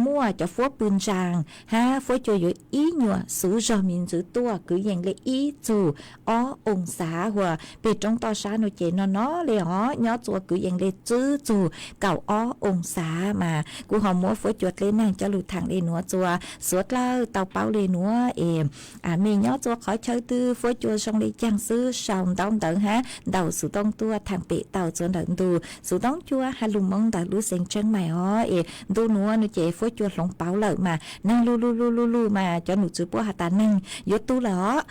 muaj cov fuab pw ntsaag hab fuab cua yuav ib nyuas xuv zog me ntxwv tuaj kwv yees le ib txug ob oo xav. Huas peg roob toj sab no ces no no le os, nyob txuas kwv yees le tswb txug kaum ob oo xav. Mas kuv ho muab fuab cua dlej naag coj lug thaam le nuav txuas suav dlawg tau paub le nuav es mej nyob txuas qhov chaw twg fuab cua zoo le caag xwb sau ntaub ntawv hab ntaus xuv tooj tuaj thaam pem tau txuas ntawm ntu xuv tooj cua has lug Moob ntawm lub xeev Tseeb Maim os. Es ntu nuav no ces fuab cua hloov pauv lawm mas naag lug lug lug lug lug mas cov num tswv puab has tas naag yuav tu lawm os.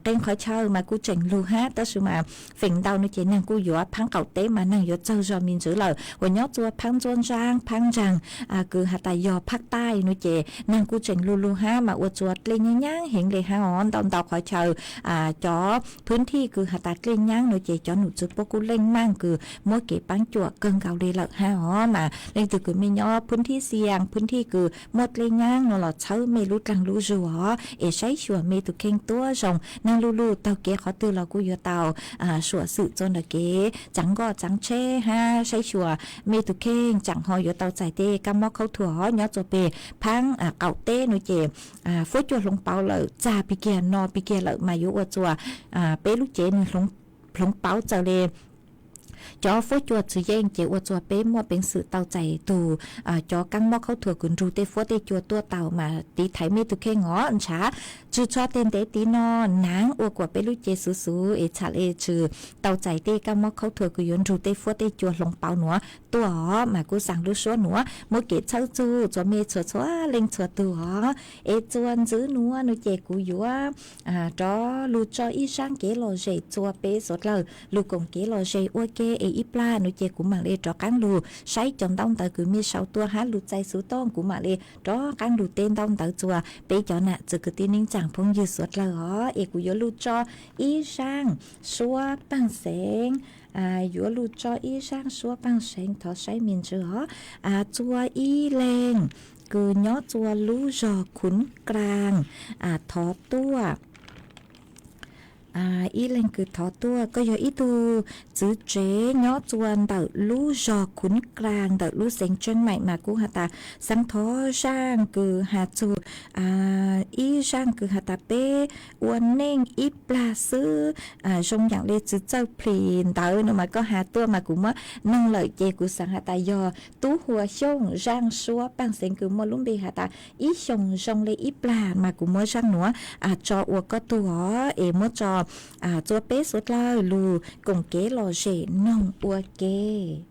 Qee qhov chaw mas kuj tseem lug hab tab sis mas feem ntau no ces naag kuj yuav phaab qaum teb mas naag yuav txawg zog me ntxwv lawm. Huas nyob txuas phaab Ntsuab Ntsaab, phaab Ntsaag kws has tas yog phaab taij no ces naag kuj tseem lug lug hab mas ua txuas dlej nyaab nyaab heev le hab os. Ntau ntau qhov chaw cov phwb thij kws has tas dlej nyaab no ces cov num tswv puab kuj leej maaj kws muab kev paab cuam kawg nkaus le lawm hab os. Mas leej twg kws mej nyob phwb thij xias, phwb thij kws muaj dlej nyaab no los txhawb mej lub dlaag lub zug os, es saib xyuas mej tug kheej tuab zoo. Naag lug lug taug kev qhov twg los kuj yuav tau suam xwm txuas ntawm kev tsaav nkoj tsaav tsheb hab saib xyuas mej tug kheej tsaam ho yuav tau txais tej kab mob khaub thuas os. Nyob txuas peg phaab qaum teb no ces fuab cua hloov pauv lawm, txag pig kiag no pig kiag lawm mas yuav ua txuas peb lub cev nwg hloov pauv txawm le cov fuab cua txwv yeej ces ua txuas peb muaj peev xwm tau txais tug cov kab mob khaub thuas kws nrug tej fuab tej cua tuaj tau mas tiv thaiv mej tug kheej os. Ntshav tshwm txhua teg ntev tiv no naav ua kuas peb lub cev xuv xuv es txham le tshwm tau txais tej kab mob khaub thuas kws yuav nrug tej fuab tej cua hloov pauv nuav tuaj os. Mas kuj xaa lub suab nuav muab kev txhawb txug txuas mej txhua txhua leej txhua tug os. Es txuas ntxiv nuav no ces kuv yuav rov lug tso ib zaaj kev lom zem txuas peb suav dlawg lug koom kev lom zem ua ke es ib plag no ces kuv maam le rov qaab lug saib cov ntaub ntawv kws mej sau tuaj hab lug txais xuv tooj, kuv maam le rov qaab lug teb ntaub ntawv txuas peb cov nam txiv kwv tij neej tsaa phooj ywg suav dlawg os. Es kuv yuav lug tso ib zaaj suab paaj xeev, yuav lug tso ib zaaj suab paaj xeev thov saib me ntsis os. Txuas ib leeg kws nyob txuas lub zog Khuv Kaas thov tuaj. Ib leeg kws thov tuaj, koj yog ib tug txwv tsev nyob txuas ntawm lub zog Khuv Kaas ntawm lub xeev Tseeb Maim mas kuv has tas xaav thov zaaj kws has txug ib zaaj kws has tas peb ua neej ib plag xwb, zoo yaam le txwv txawj plhis ntawv no mas koj has tuaj mas kuv muab noog lawm ces kuv xaav has tas yog tub Hua Xyooj zaaj suab paaj xeev kws muaj lub npe has tas ib xyoos zoo le ib plag mas kuv muab zaaj nuav tso ua koj tug os. Es muab tso txuas peb suav dlawg lug koom kev lom zem noog ua ke.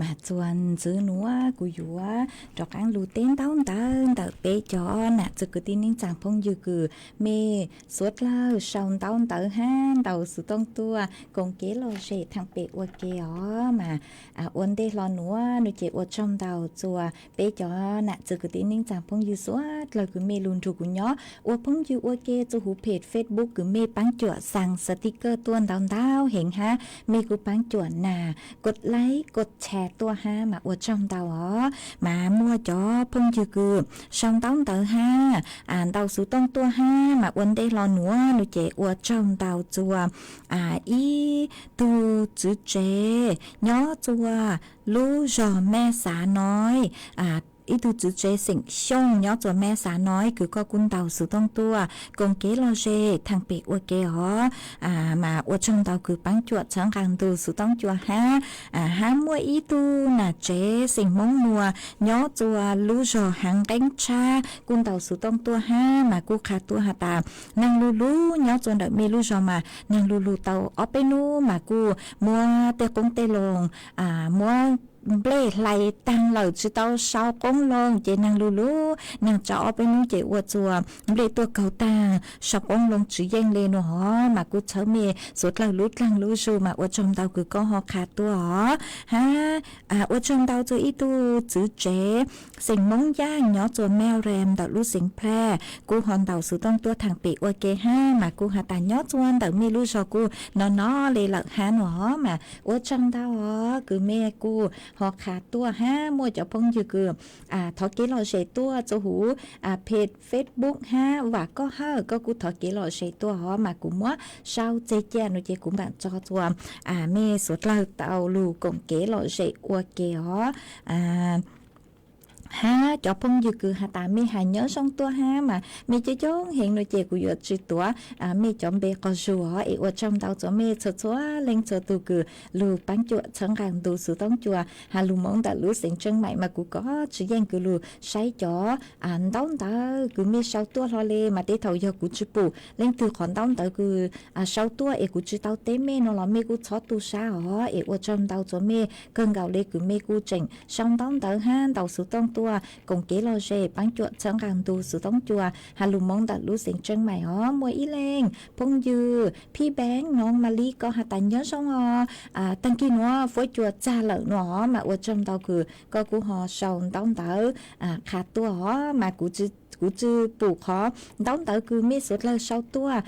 Mas txuas ntxiv nuav kuv yuav rov qaab lug teb ntaub ntawv ntawm peb cov nam txwv kwv tij neej tsaa phooj ywg kws mej suav dlawg sau ntaub ntawv hab ntaus xuv tooj tuaj koom kev lom zem thaam pem ua ke os. Mas ua ntej hlo nuav nuav ces ua tsaug ntau txuas peb cov nam txwv kwv tij neej tsaa phooj ywg suav dlawg kws mej lug nrug kuv nyob ua phooj ywg ua ke txuj huv peg Facebook kws mej paab cuam xaa sticker tuaj ntau ntau heev hab mej kuj paab cuam nas kod like kod share tuaj hab mas ua tsaug ntau os. Mas muaj cov phooj ywg kws sau ntaub ntawv hab ntaus xuv tooj tuaj hab mas ua ntej hlo nuav nuav ces ua tsaug ntau txuas ib tug txwv tsev nyob txuas lub zog Mej Xav Noi, ib tug txwv tsev xeem Xyooj nyob txuas Mej Xav Noi kws koj kuj ntaus xuv tooj tuaj koom kev lom zem thaam pem ua ke os. Mas ua tsaug ntau kws paab cuam txhawb nqaa ntu xuv tooj cua hab. Hab muaj ib tug nam tsev xeem Moob Muas nyob txuas lub zog Haav Nqeeb Tshab kuj ntaus xuv tooj tuaj hab mas kuj qha tuaj has tas naag lug lug nyob txuas ntawm mej lub zog mas naag lug lug tau ob peb nub mas kuj muab tej qoob tej loo, muab nplej hlais taag lawm tsi tau sau qoob loo ces naag lug lug naag tsa ob peb nub ces ua txuas nplej tuaj kaug taag sau qoob loo tsi yeej le nuav hov mas kuj txhawb mej suav dlawg lub dlaag lub zug mas ua tsaug ntau kws koj ho qha tuaj os. Hab ua tsaug ntau txuas ib tug txwv tsev xeem Moob Yaaj nyob txuas Mej Reem ntawm lub xeev Plaj kuj ho ntaus xuv tooj tuaj thaam pem ua ke hab mas kuj has tas nyob txuas ntawm mej lub zog kuj no no le lawm hab nuav hov mas ua tsaug ntau os kws mej kuj ho qha tuaj hab muaj cov phooj ywg kws thov kev lom zem tuaj txuas huv peg Facebook hab Vam Koj Hawj koj kuj thov kev lom zem tuaj hov mas kuv muab sau txeg ca nuav ces kuv maam tso txuas mej suav dlawg tau lug koom kev lom zem ua ke os. Hab cov phooj ywg kws has tas mej has nyob zoo tuaj hab mas mej coob coob heev nuav ces kuv yuav tsi tuav mej cov npe qog zug hov es ua tsaug ntau txuas mej txhua txhua leej txhua tug kws lug paab cuam txhawb nqaa ntu xuv tooj cua has lug moov ntawm lub xeev Tseej Maim mas kuv kov tsi yeej kws lug saib cov ntaub ntawv kws mej sau tuaj hlo le mas tej thaum yog kuv tsi pum leej twg qhov ntaub ntawv kws sau tuaj es kuv tsi tau teb mej no los mej kuj txhob tu sab os es ua tsaug ntau txuas mej kawg nkaus le kws mej kuj tseem sau ntaub ntawv hab ntaus xuv tooj tuaj koom kev lom zem paab cuam txhawb nqaa ntu xuv tooj cua has lug moov ntawm lub xeev Tseej Maim os. Muaj ib leeg phooj ywg Phij Beeb Noov Malis koj has tas nyob zoo os, taag kig nuav fuab cua txag lawm nuav os mas ua tsaug ntau kws koj kuj ho sau ntaub ntawv qha tuaj os mas kuv tsi pum qhov ntaub ntawv kws mej suav dlawg sau tuaj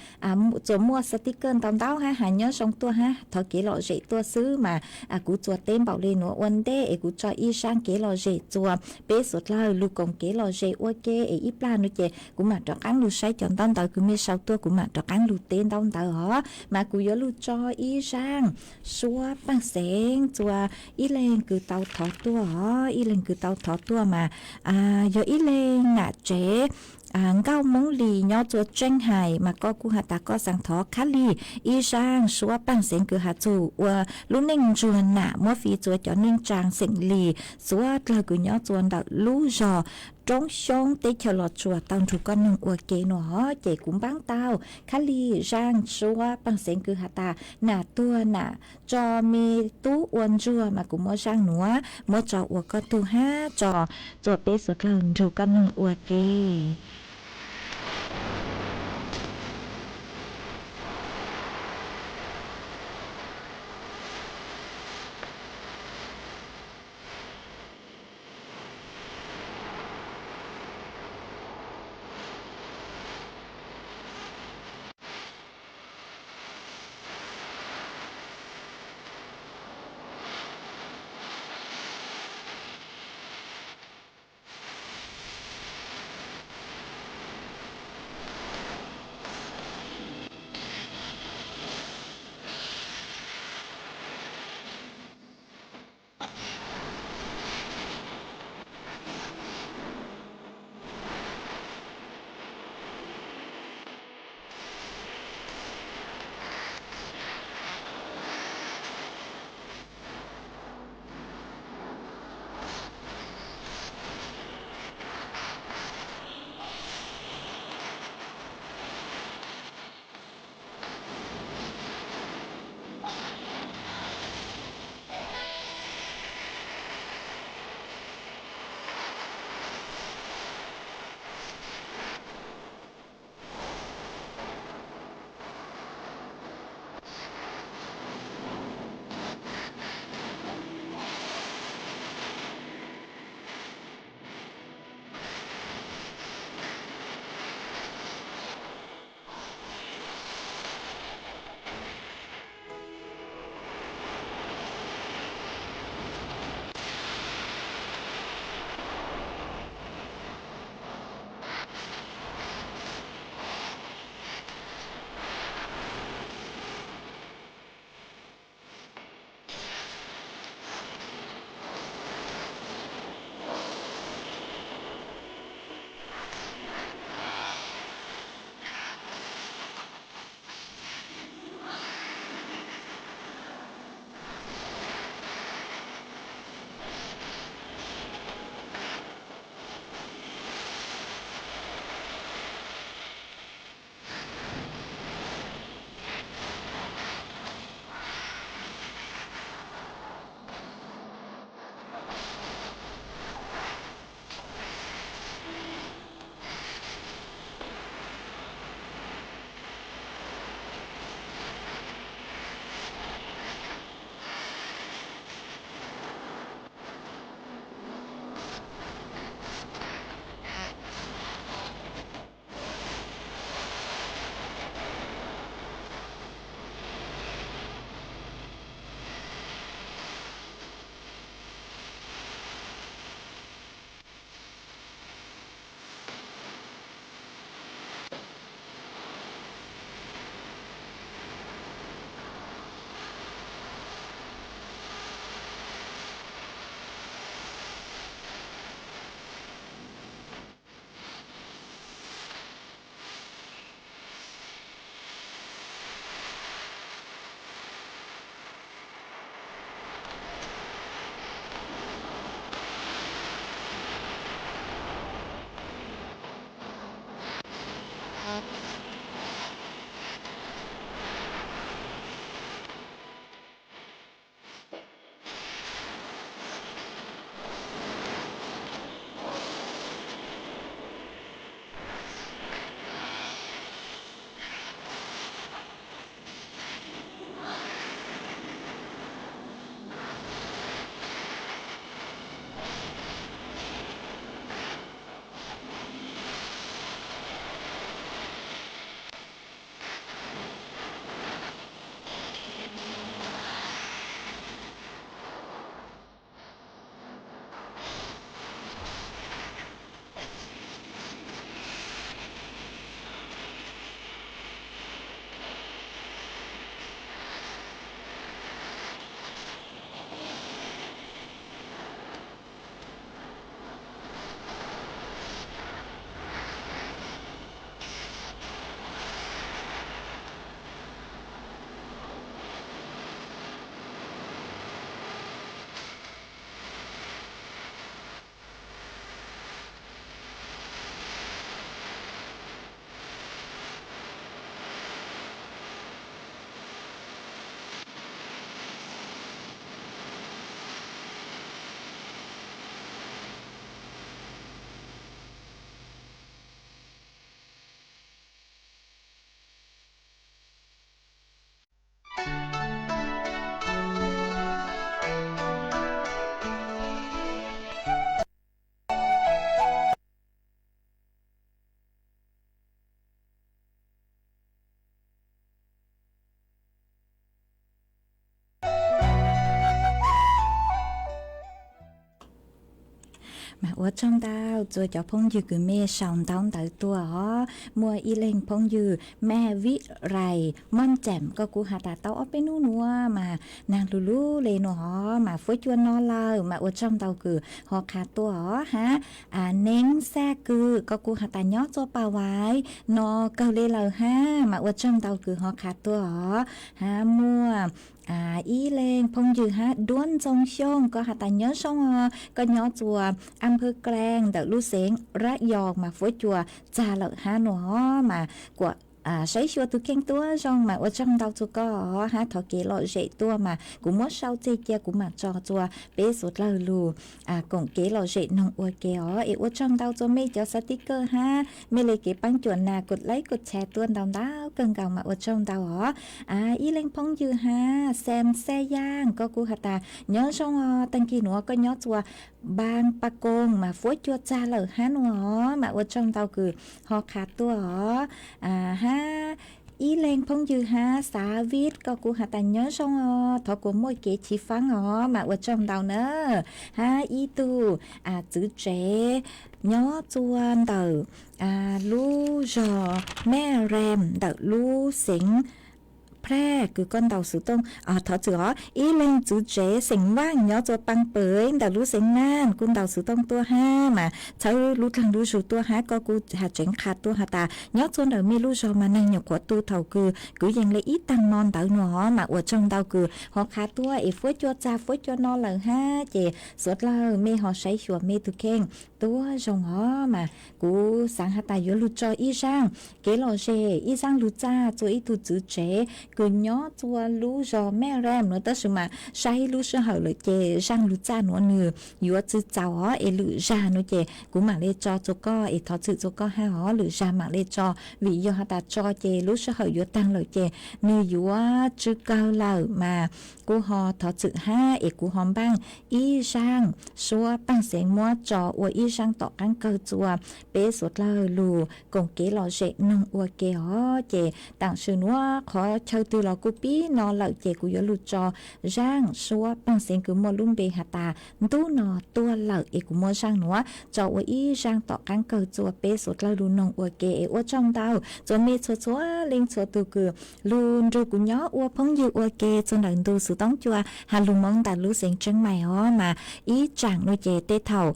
txuas muaj sticker ntau ntau hab has nyob zoo tuaj hab thov kev lom zem tuaj xwb mas kuv txuas teb npaum le nuav ua ntej es kuv tso ib zaaj kev lom zem txuas peb suav dlawg lug koom kev lom zem ua ke es ib plag nuav ces kuv maam rov qaab lug saib cov ntaub ntawv kws mej sau tuaj kuv maam rov qaab lug teb ntaub ntawv os. Mas kuv yuav lug tso ib zaaj suab paaj xeev txuas ib leeg kws tau thov tuaj os, ib leeg kws tau thov tuaj mas yog ib leeg nam tsev Nkauj Moob Lis nyob txuas Tseej Hais mas koj kuj has tas koj xaav thov khab lig ib zaaj suab paaj xeev kws has txug ua lub neej ntsuag nam muab fiv txuas cov neej tsaa xeem Lis suav dlawg kws nyob txuas ntawm lub zog Roob Xyoob teb chaws Los Tsuas tau nrug koj noog ua ke nuav os ces kuv npaab tau khab lig zaaj suab paaj xeev kws has tas nam tuag nam tso me tub ua ntsuag mas kuv muab zaaj nuav muab tso ua koj tug hab tso txuas peb suav dlawg nrug koj noog ua ke. Mas ua tsaug ntau txua cov phooj ywg kws mej sau ntaub ntawv tuaj os. Muaj ib leeg phooj ywg Maj Vib Rais Moj Cam, koj kuj has tas tau ob peb nub nuav mas naag lug lug le nuav os, mas fuab cua no lawm, mas ua tsaug ntau kws ho qha tuaj os hab. Neeb Xaj Kws, koj kuj has tas nyob txua Paj Vais no kawg le lawm hab, mas ua tsaug ntau kws ho qha tuaj os hab. Muaj ib leeg phooj ywg hab Duab Ntxoo Xyooj, koj has tas nyob zoo os, koj nyob txua Am Phwv Klaaj ntawm lub xeev Rab Yos mas fuab cua txag lawm hab nuav os, mas kuas saib xyuas tug kheej tuab zoo, mas ua tsaug ntau txua koj os hab. Thov kev lom zem tuaj mas kuv muab sau txeg cia kuv mam tso txua peb suav dlawg lug koom kev lom zem noog ua ke os. Es ua tsaug ntau txua mej cov xav tib kawg hab, mej le kev paab cuam nas kod laib kod tshare tuaj ntau ntau kawg nkaus, mas ua tsaug ntau os. Ib leeg phooj ywg hab Xeem Xaj Yaaj, koj kuj has tas nyob zoo os, taag kig nuav koj nyob txua Npaas Pas Koos mas fuab cua txag lawm hab nuav os, mas ua tsaug ntau kws ho qha tuaj os hab. Ib leeg phooj ywg hab Xav Vib, koj kuj has tas nyob zoo os, thov kuas muaj kev chiv faab os, mas ua tsaug ntau na. Hab ib tug txwv tsev nyob txua ntawm lub zog Maj Reem ntawm lub xeev Plag kws koj ntaus xuv tooj, thov txwm os, ib leeg txwv tsev xeem Vaaj nyob txua Paaj Pawg ntawm lub xeev Naaj kuj ntaus xuv tooj tuaj hab, mas txhawb lub dlaag lub zug tuaj hab. Koj kuj has tseev qha tuaj has tas nyob txua ntawm mej lub zog mas neeg nyuam qhuav tu thaum kws kwv yees le ib taag mo ntawd nuav os, mas ua tsaug ntau kws ho qha tuaj es fuab cua txag fuab cua no lawm hab, ces suav dlawg mej ho saib xyuas mej tug kheej tuab zoo os, mas kuv xaav has tas yuav lug tso ib zaaj kev lom zem, ib zaaj lug txag txua ib tug txwv tsev kws nyob txua lub zog Maj Reem nuav, tab sis mas saib lub sij hawm lawm ces zaaj lug txag nuav nwg yuav tsi txaus os, es lwm zag nuav ces kuv maam le tso txua koj, es thov txwm txua koj hab os, lwm zag maam le tso, vim yog has tas tso ces lub sij hawm yuav taag lawm ces nwg yuav tsi kawg lawm, mas kuv ho thov txwm hab es kuv ho npaaj ib zaaj suab paaj xeev muab tso ua ib zaaj tom qaab kawg txua peb suav dlawg lug koom kev lom zem noog ua ke os. Ces taam sim nuav qhov chaw twg los kuj pib no lawm ces kuv yuav lug tso zaaj suab paaj xeev kws muaj lub npe has tas ntub no tuaj lawm, es kuv muab zaaj nuav tso ua ib zaaj tom qaab kawg txua peb suav dlawg lug noog ua ke. Es ua tsaug ntau txua mej txhua txhua leej txhua tug kws lug nrug kuv nyob ua phooj ywg ua ke txua ntawm ntu xuv toob cua has lug Moob ntawm lub xeev Tseeb Maim os, mas ib tsaam nuav ces tej thaum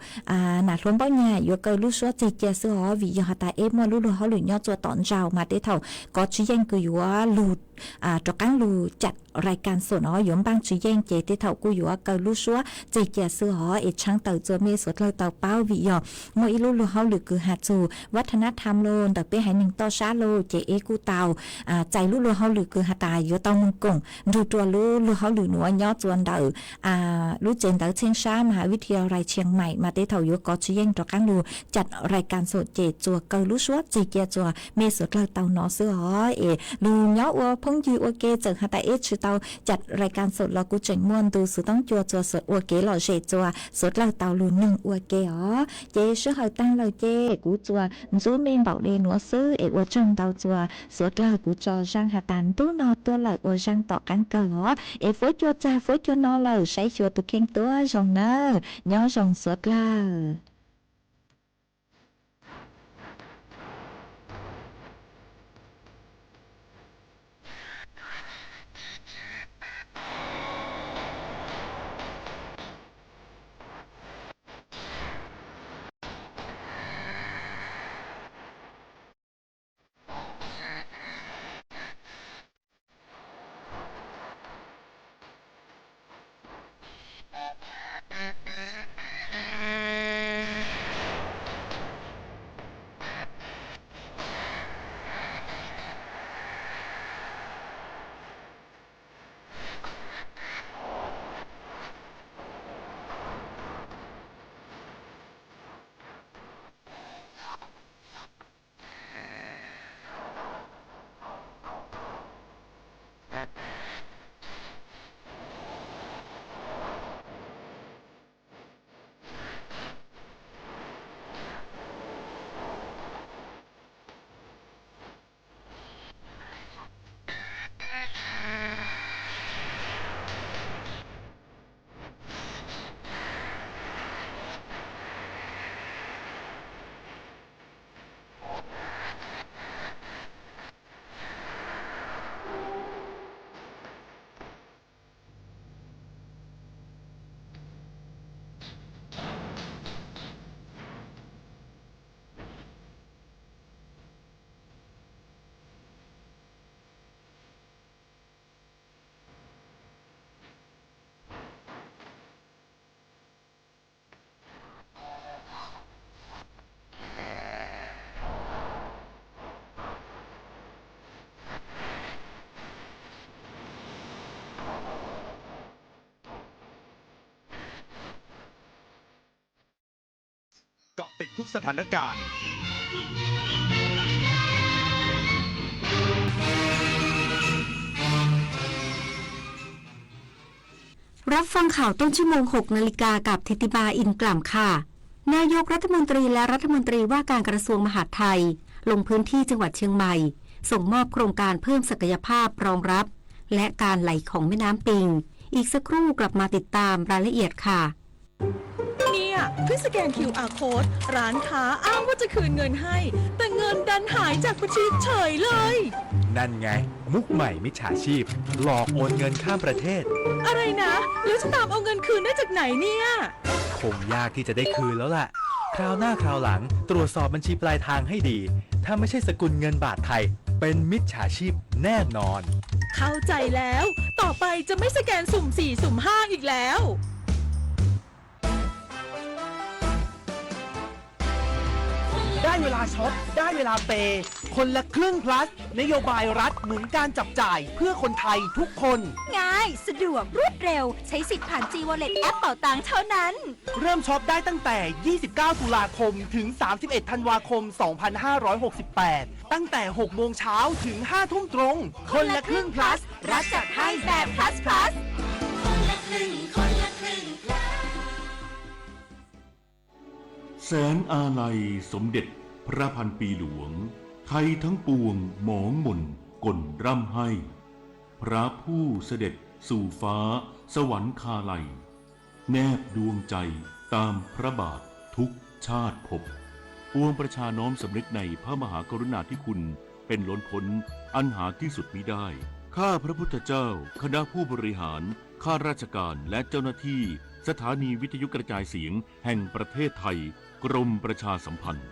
nam hluas Npaub Nyaj yuav kaw lub suab txeg cia xwb os, vim yog has tas eb muaj lub luag hauj lwm nyob txua tom ntsaum mas tej thaum kov tsis yeej kws yuav lug rov qaab lug cam rais kas xoom os, yuav npaaj tsis yeej ces tej thaum kuj yuav kaw lub suab txeg cia xwb os. Es tshaab tawm txua mej suav dlawg tau paub, vim yog muaj ib lub luag hauj lwm kws has txug vaj thab nab tham los ntawm peb haiv neeg toj sab los ces eb kuj tau txais lub luag hauj lwm kws has tas yuav tau moog koom nrug rua lub luag hauj lwm nuav nyob txua ntawm lub tsev ntawv txheeb sab Mahas Vis Thia Rais Tshias Maim mas tej thaum yuav kov tsis yeej rov qaab lug cam rais kas xoom ces txua kaw lub suab txeg cia txua mej suav dlawg tau nov xwb os. Es lug nyob ua phooj ywg ua ke txawm has tas eb tsis tau cam rais kas xoom los kuv tseem muaj ntu xuv toob cua txua ua kev lom zem txua suav dlawg tau lug noog ua ke os. Ces sij hawm taag lawm ces kuv txua ntxub mej npaum le nuav xwb, es ua tsaug ntau txua suav dlawg, kuv tso zaaj has tas ntub no tuaj lawm ua zaaj tom qaab kawg os. Es fuab cua txag fuab cua no lawm, saib xyuas tug kheej tuab zoo nawb, nyob zoo suav dlawg. สถานการณ์ รับฟังข่าวต้นชั่วโมง หกนาฬิกา กับธิติมา อินกล่ำค่ะ นายกรัฐมนตรีและรัฐมนตรีว่าการกระทรวงมหาดไทย ลงพื้นที่จังหวัดเชียงใหม่ ส่งมอบโครงการเพิ่มศักยภาพรองรับ และการไหลของแม่น้ำปิง อีกสักครู่กลับมาติดตามรายละเอียดค่ะ เนี่ย เพิ่งสแกน คิวอาร์ โค้ด ร้านค้าอ้างว่าจะคืนเงินให้ แต่เงินดันหายจากบัญชีเฉยเลย นั่นไง มุกใหม่มิจฉาชีพ หลอกโอนเงินข้ามประเทศ อะไรนะ แล้วจะตามเอาเงินคืนได้จากไหนเนี่ย คงยากที่จะได้คืนแล้วล่ะ คราวหน้าคราวหลังตรวจสอบบัญชีปลายทางให้ดี ถ้าไม่ใช่สกุลเงินบาทไทย เป็นมิจฉาชีพแน่นอน เข้าใจแล้ว ต่อไปจะไม่สแกนสุ่มสี่สุ่มห้าอีกแล้ว ได้เวลาช็อป ได้เวลาเปย์ คนละครึ่ง plus นโยบายรัฐหนุนการจับจ่ายเพื่อคนไทยทุกคน ง่าย สะดวก รวดเร็ว ใช้สิทธิ์ผ่าน G Wallet แอปเป๋าตังเท่านั้น เริ่มช็อปได้ตั้งแต่ ยี่สิบเก้า ตุลาคม ถึง สามสิบเอ็ด ธันวาคม สองพันห้าร้อยหกสิบแปด ตั้งแต่ หกโมงเช้า ถึง ห้าทุ่มตรง คนละครึ่ง plus รัฐจัดให้แบบ plus plus คนละครึ่ง คนละครึ่ง แสนอาลัยสมเด็จพระพันปีหลวง ไทยทั้งปวงหมองหม่นก่นร่ำไห้ พระผู้เสด็จสู่ฟ้าสวรรคาลัย แนบดวงใจตามพระบาททุกชาติภพ ปวงประชาน้อมสำนึกในพระมหากรุณาธิคุณเป็นล้นพ้นอันหาที่สุดมิได้ ข้าพระพุทธเจ้า คณะผู้บริหาร ข้าราชการ และเจ้าหน้าที่ สถานีวิทยุกระจายเสียงแห่งประเทศไทย กรมประชาสัมพันธ์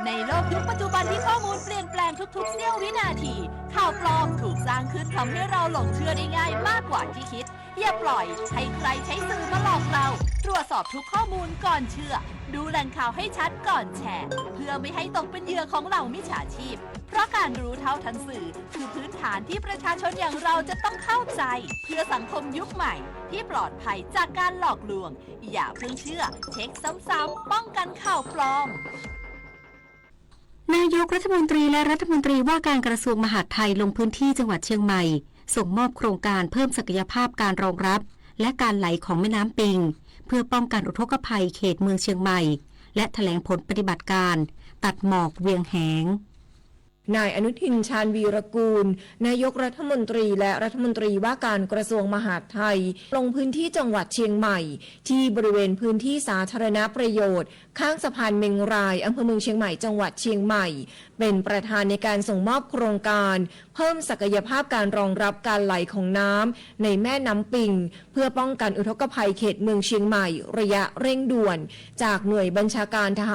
ในโลกยุคปัจจุบันที่ข้อมูลเปลี่ยนแปลงทุกๆ เสี้ยววินาที ข่าวปลอมถูกสร้างขึ้นทำให้เราหลงเชื่อได้ง่ายมากกว่าที่คิด อย่าปล่อยให้ใครใช้สื่อมาหลอกเรา ตรวจสอบทุกข้อมูลก่อนเชื่อ ดูแหล่งข่าวให้ชัดก่อนแชร์ เพื่อไม่ให้ตกเป็นเหยื่อของเหล่ามิจฉาชีพ เพราะการรู้เท่าทันสื่อ คือพื้นฐานที่ประชาชนอย่างเราจะต้องเข้าใจ เพื่อสังคมยุคใหม่ที่ปลอดภัยจากการหลอกลวง อย่าเพิ่งเชื่อ เช็คซ้ำๆ ป้องกันข่าวปลอม นายกรัฐมนตรีและรัฐมนตรีว่าการกระทรวงมหาดไทยลงพื้นที่จังหวัดเชียงใหม่ ส่งมอบโครงการเพิ่มศักยภาพการรองรับ และการไหลของแม่น้ำปิง เพื่อป้องกันอุทกภัยเขตเมืองเชียงใหม่ และแถลงผลปฏิบัติการ ตัดหมอกเวียงแหง นายอนุทิน ชาญวีรกูล นายกรัฐมนตรีและรัฐมนตรีว่าการกระทรวงมหาดไทย ลงพื้นที่จังหวัดเชียงใหม่ ที่บริเวณพื้นที่สาธารณประโยชน์ ข้างสะพานเมงราย อำเภอเมืองเชียงใหม่ จังหวัดเชียงใหม่ เป็นประธานในการส่งมอบโครงการ เพิ่มศักยภาพการรองรับการไหลของน้ำในแม่น้ำปิง เพื่อป้องกันอุทกภัยเขตเมืองเชียงใหม่ ระยะเร่งด่วน จากหน่วยบัญชาการทหาร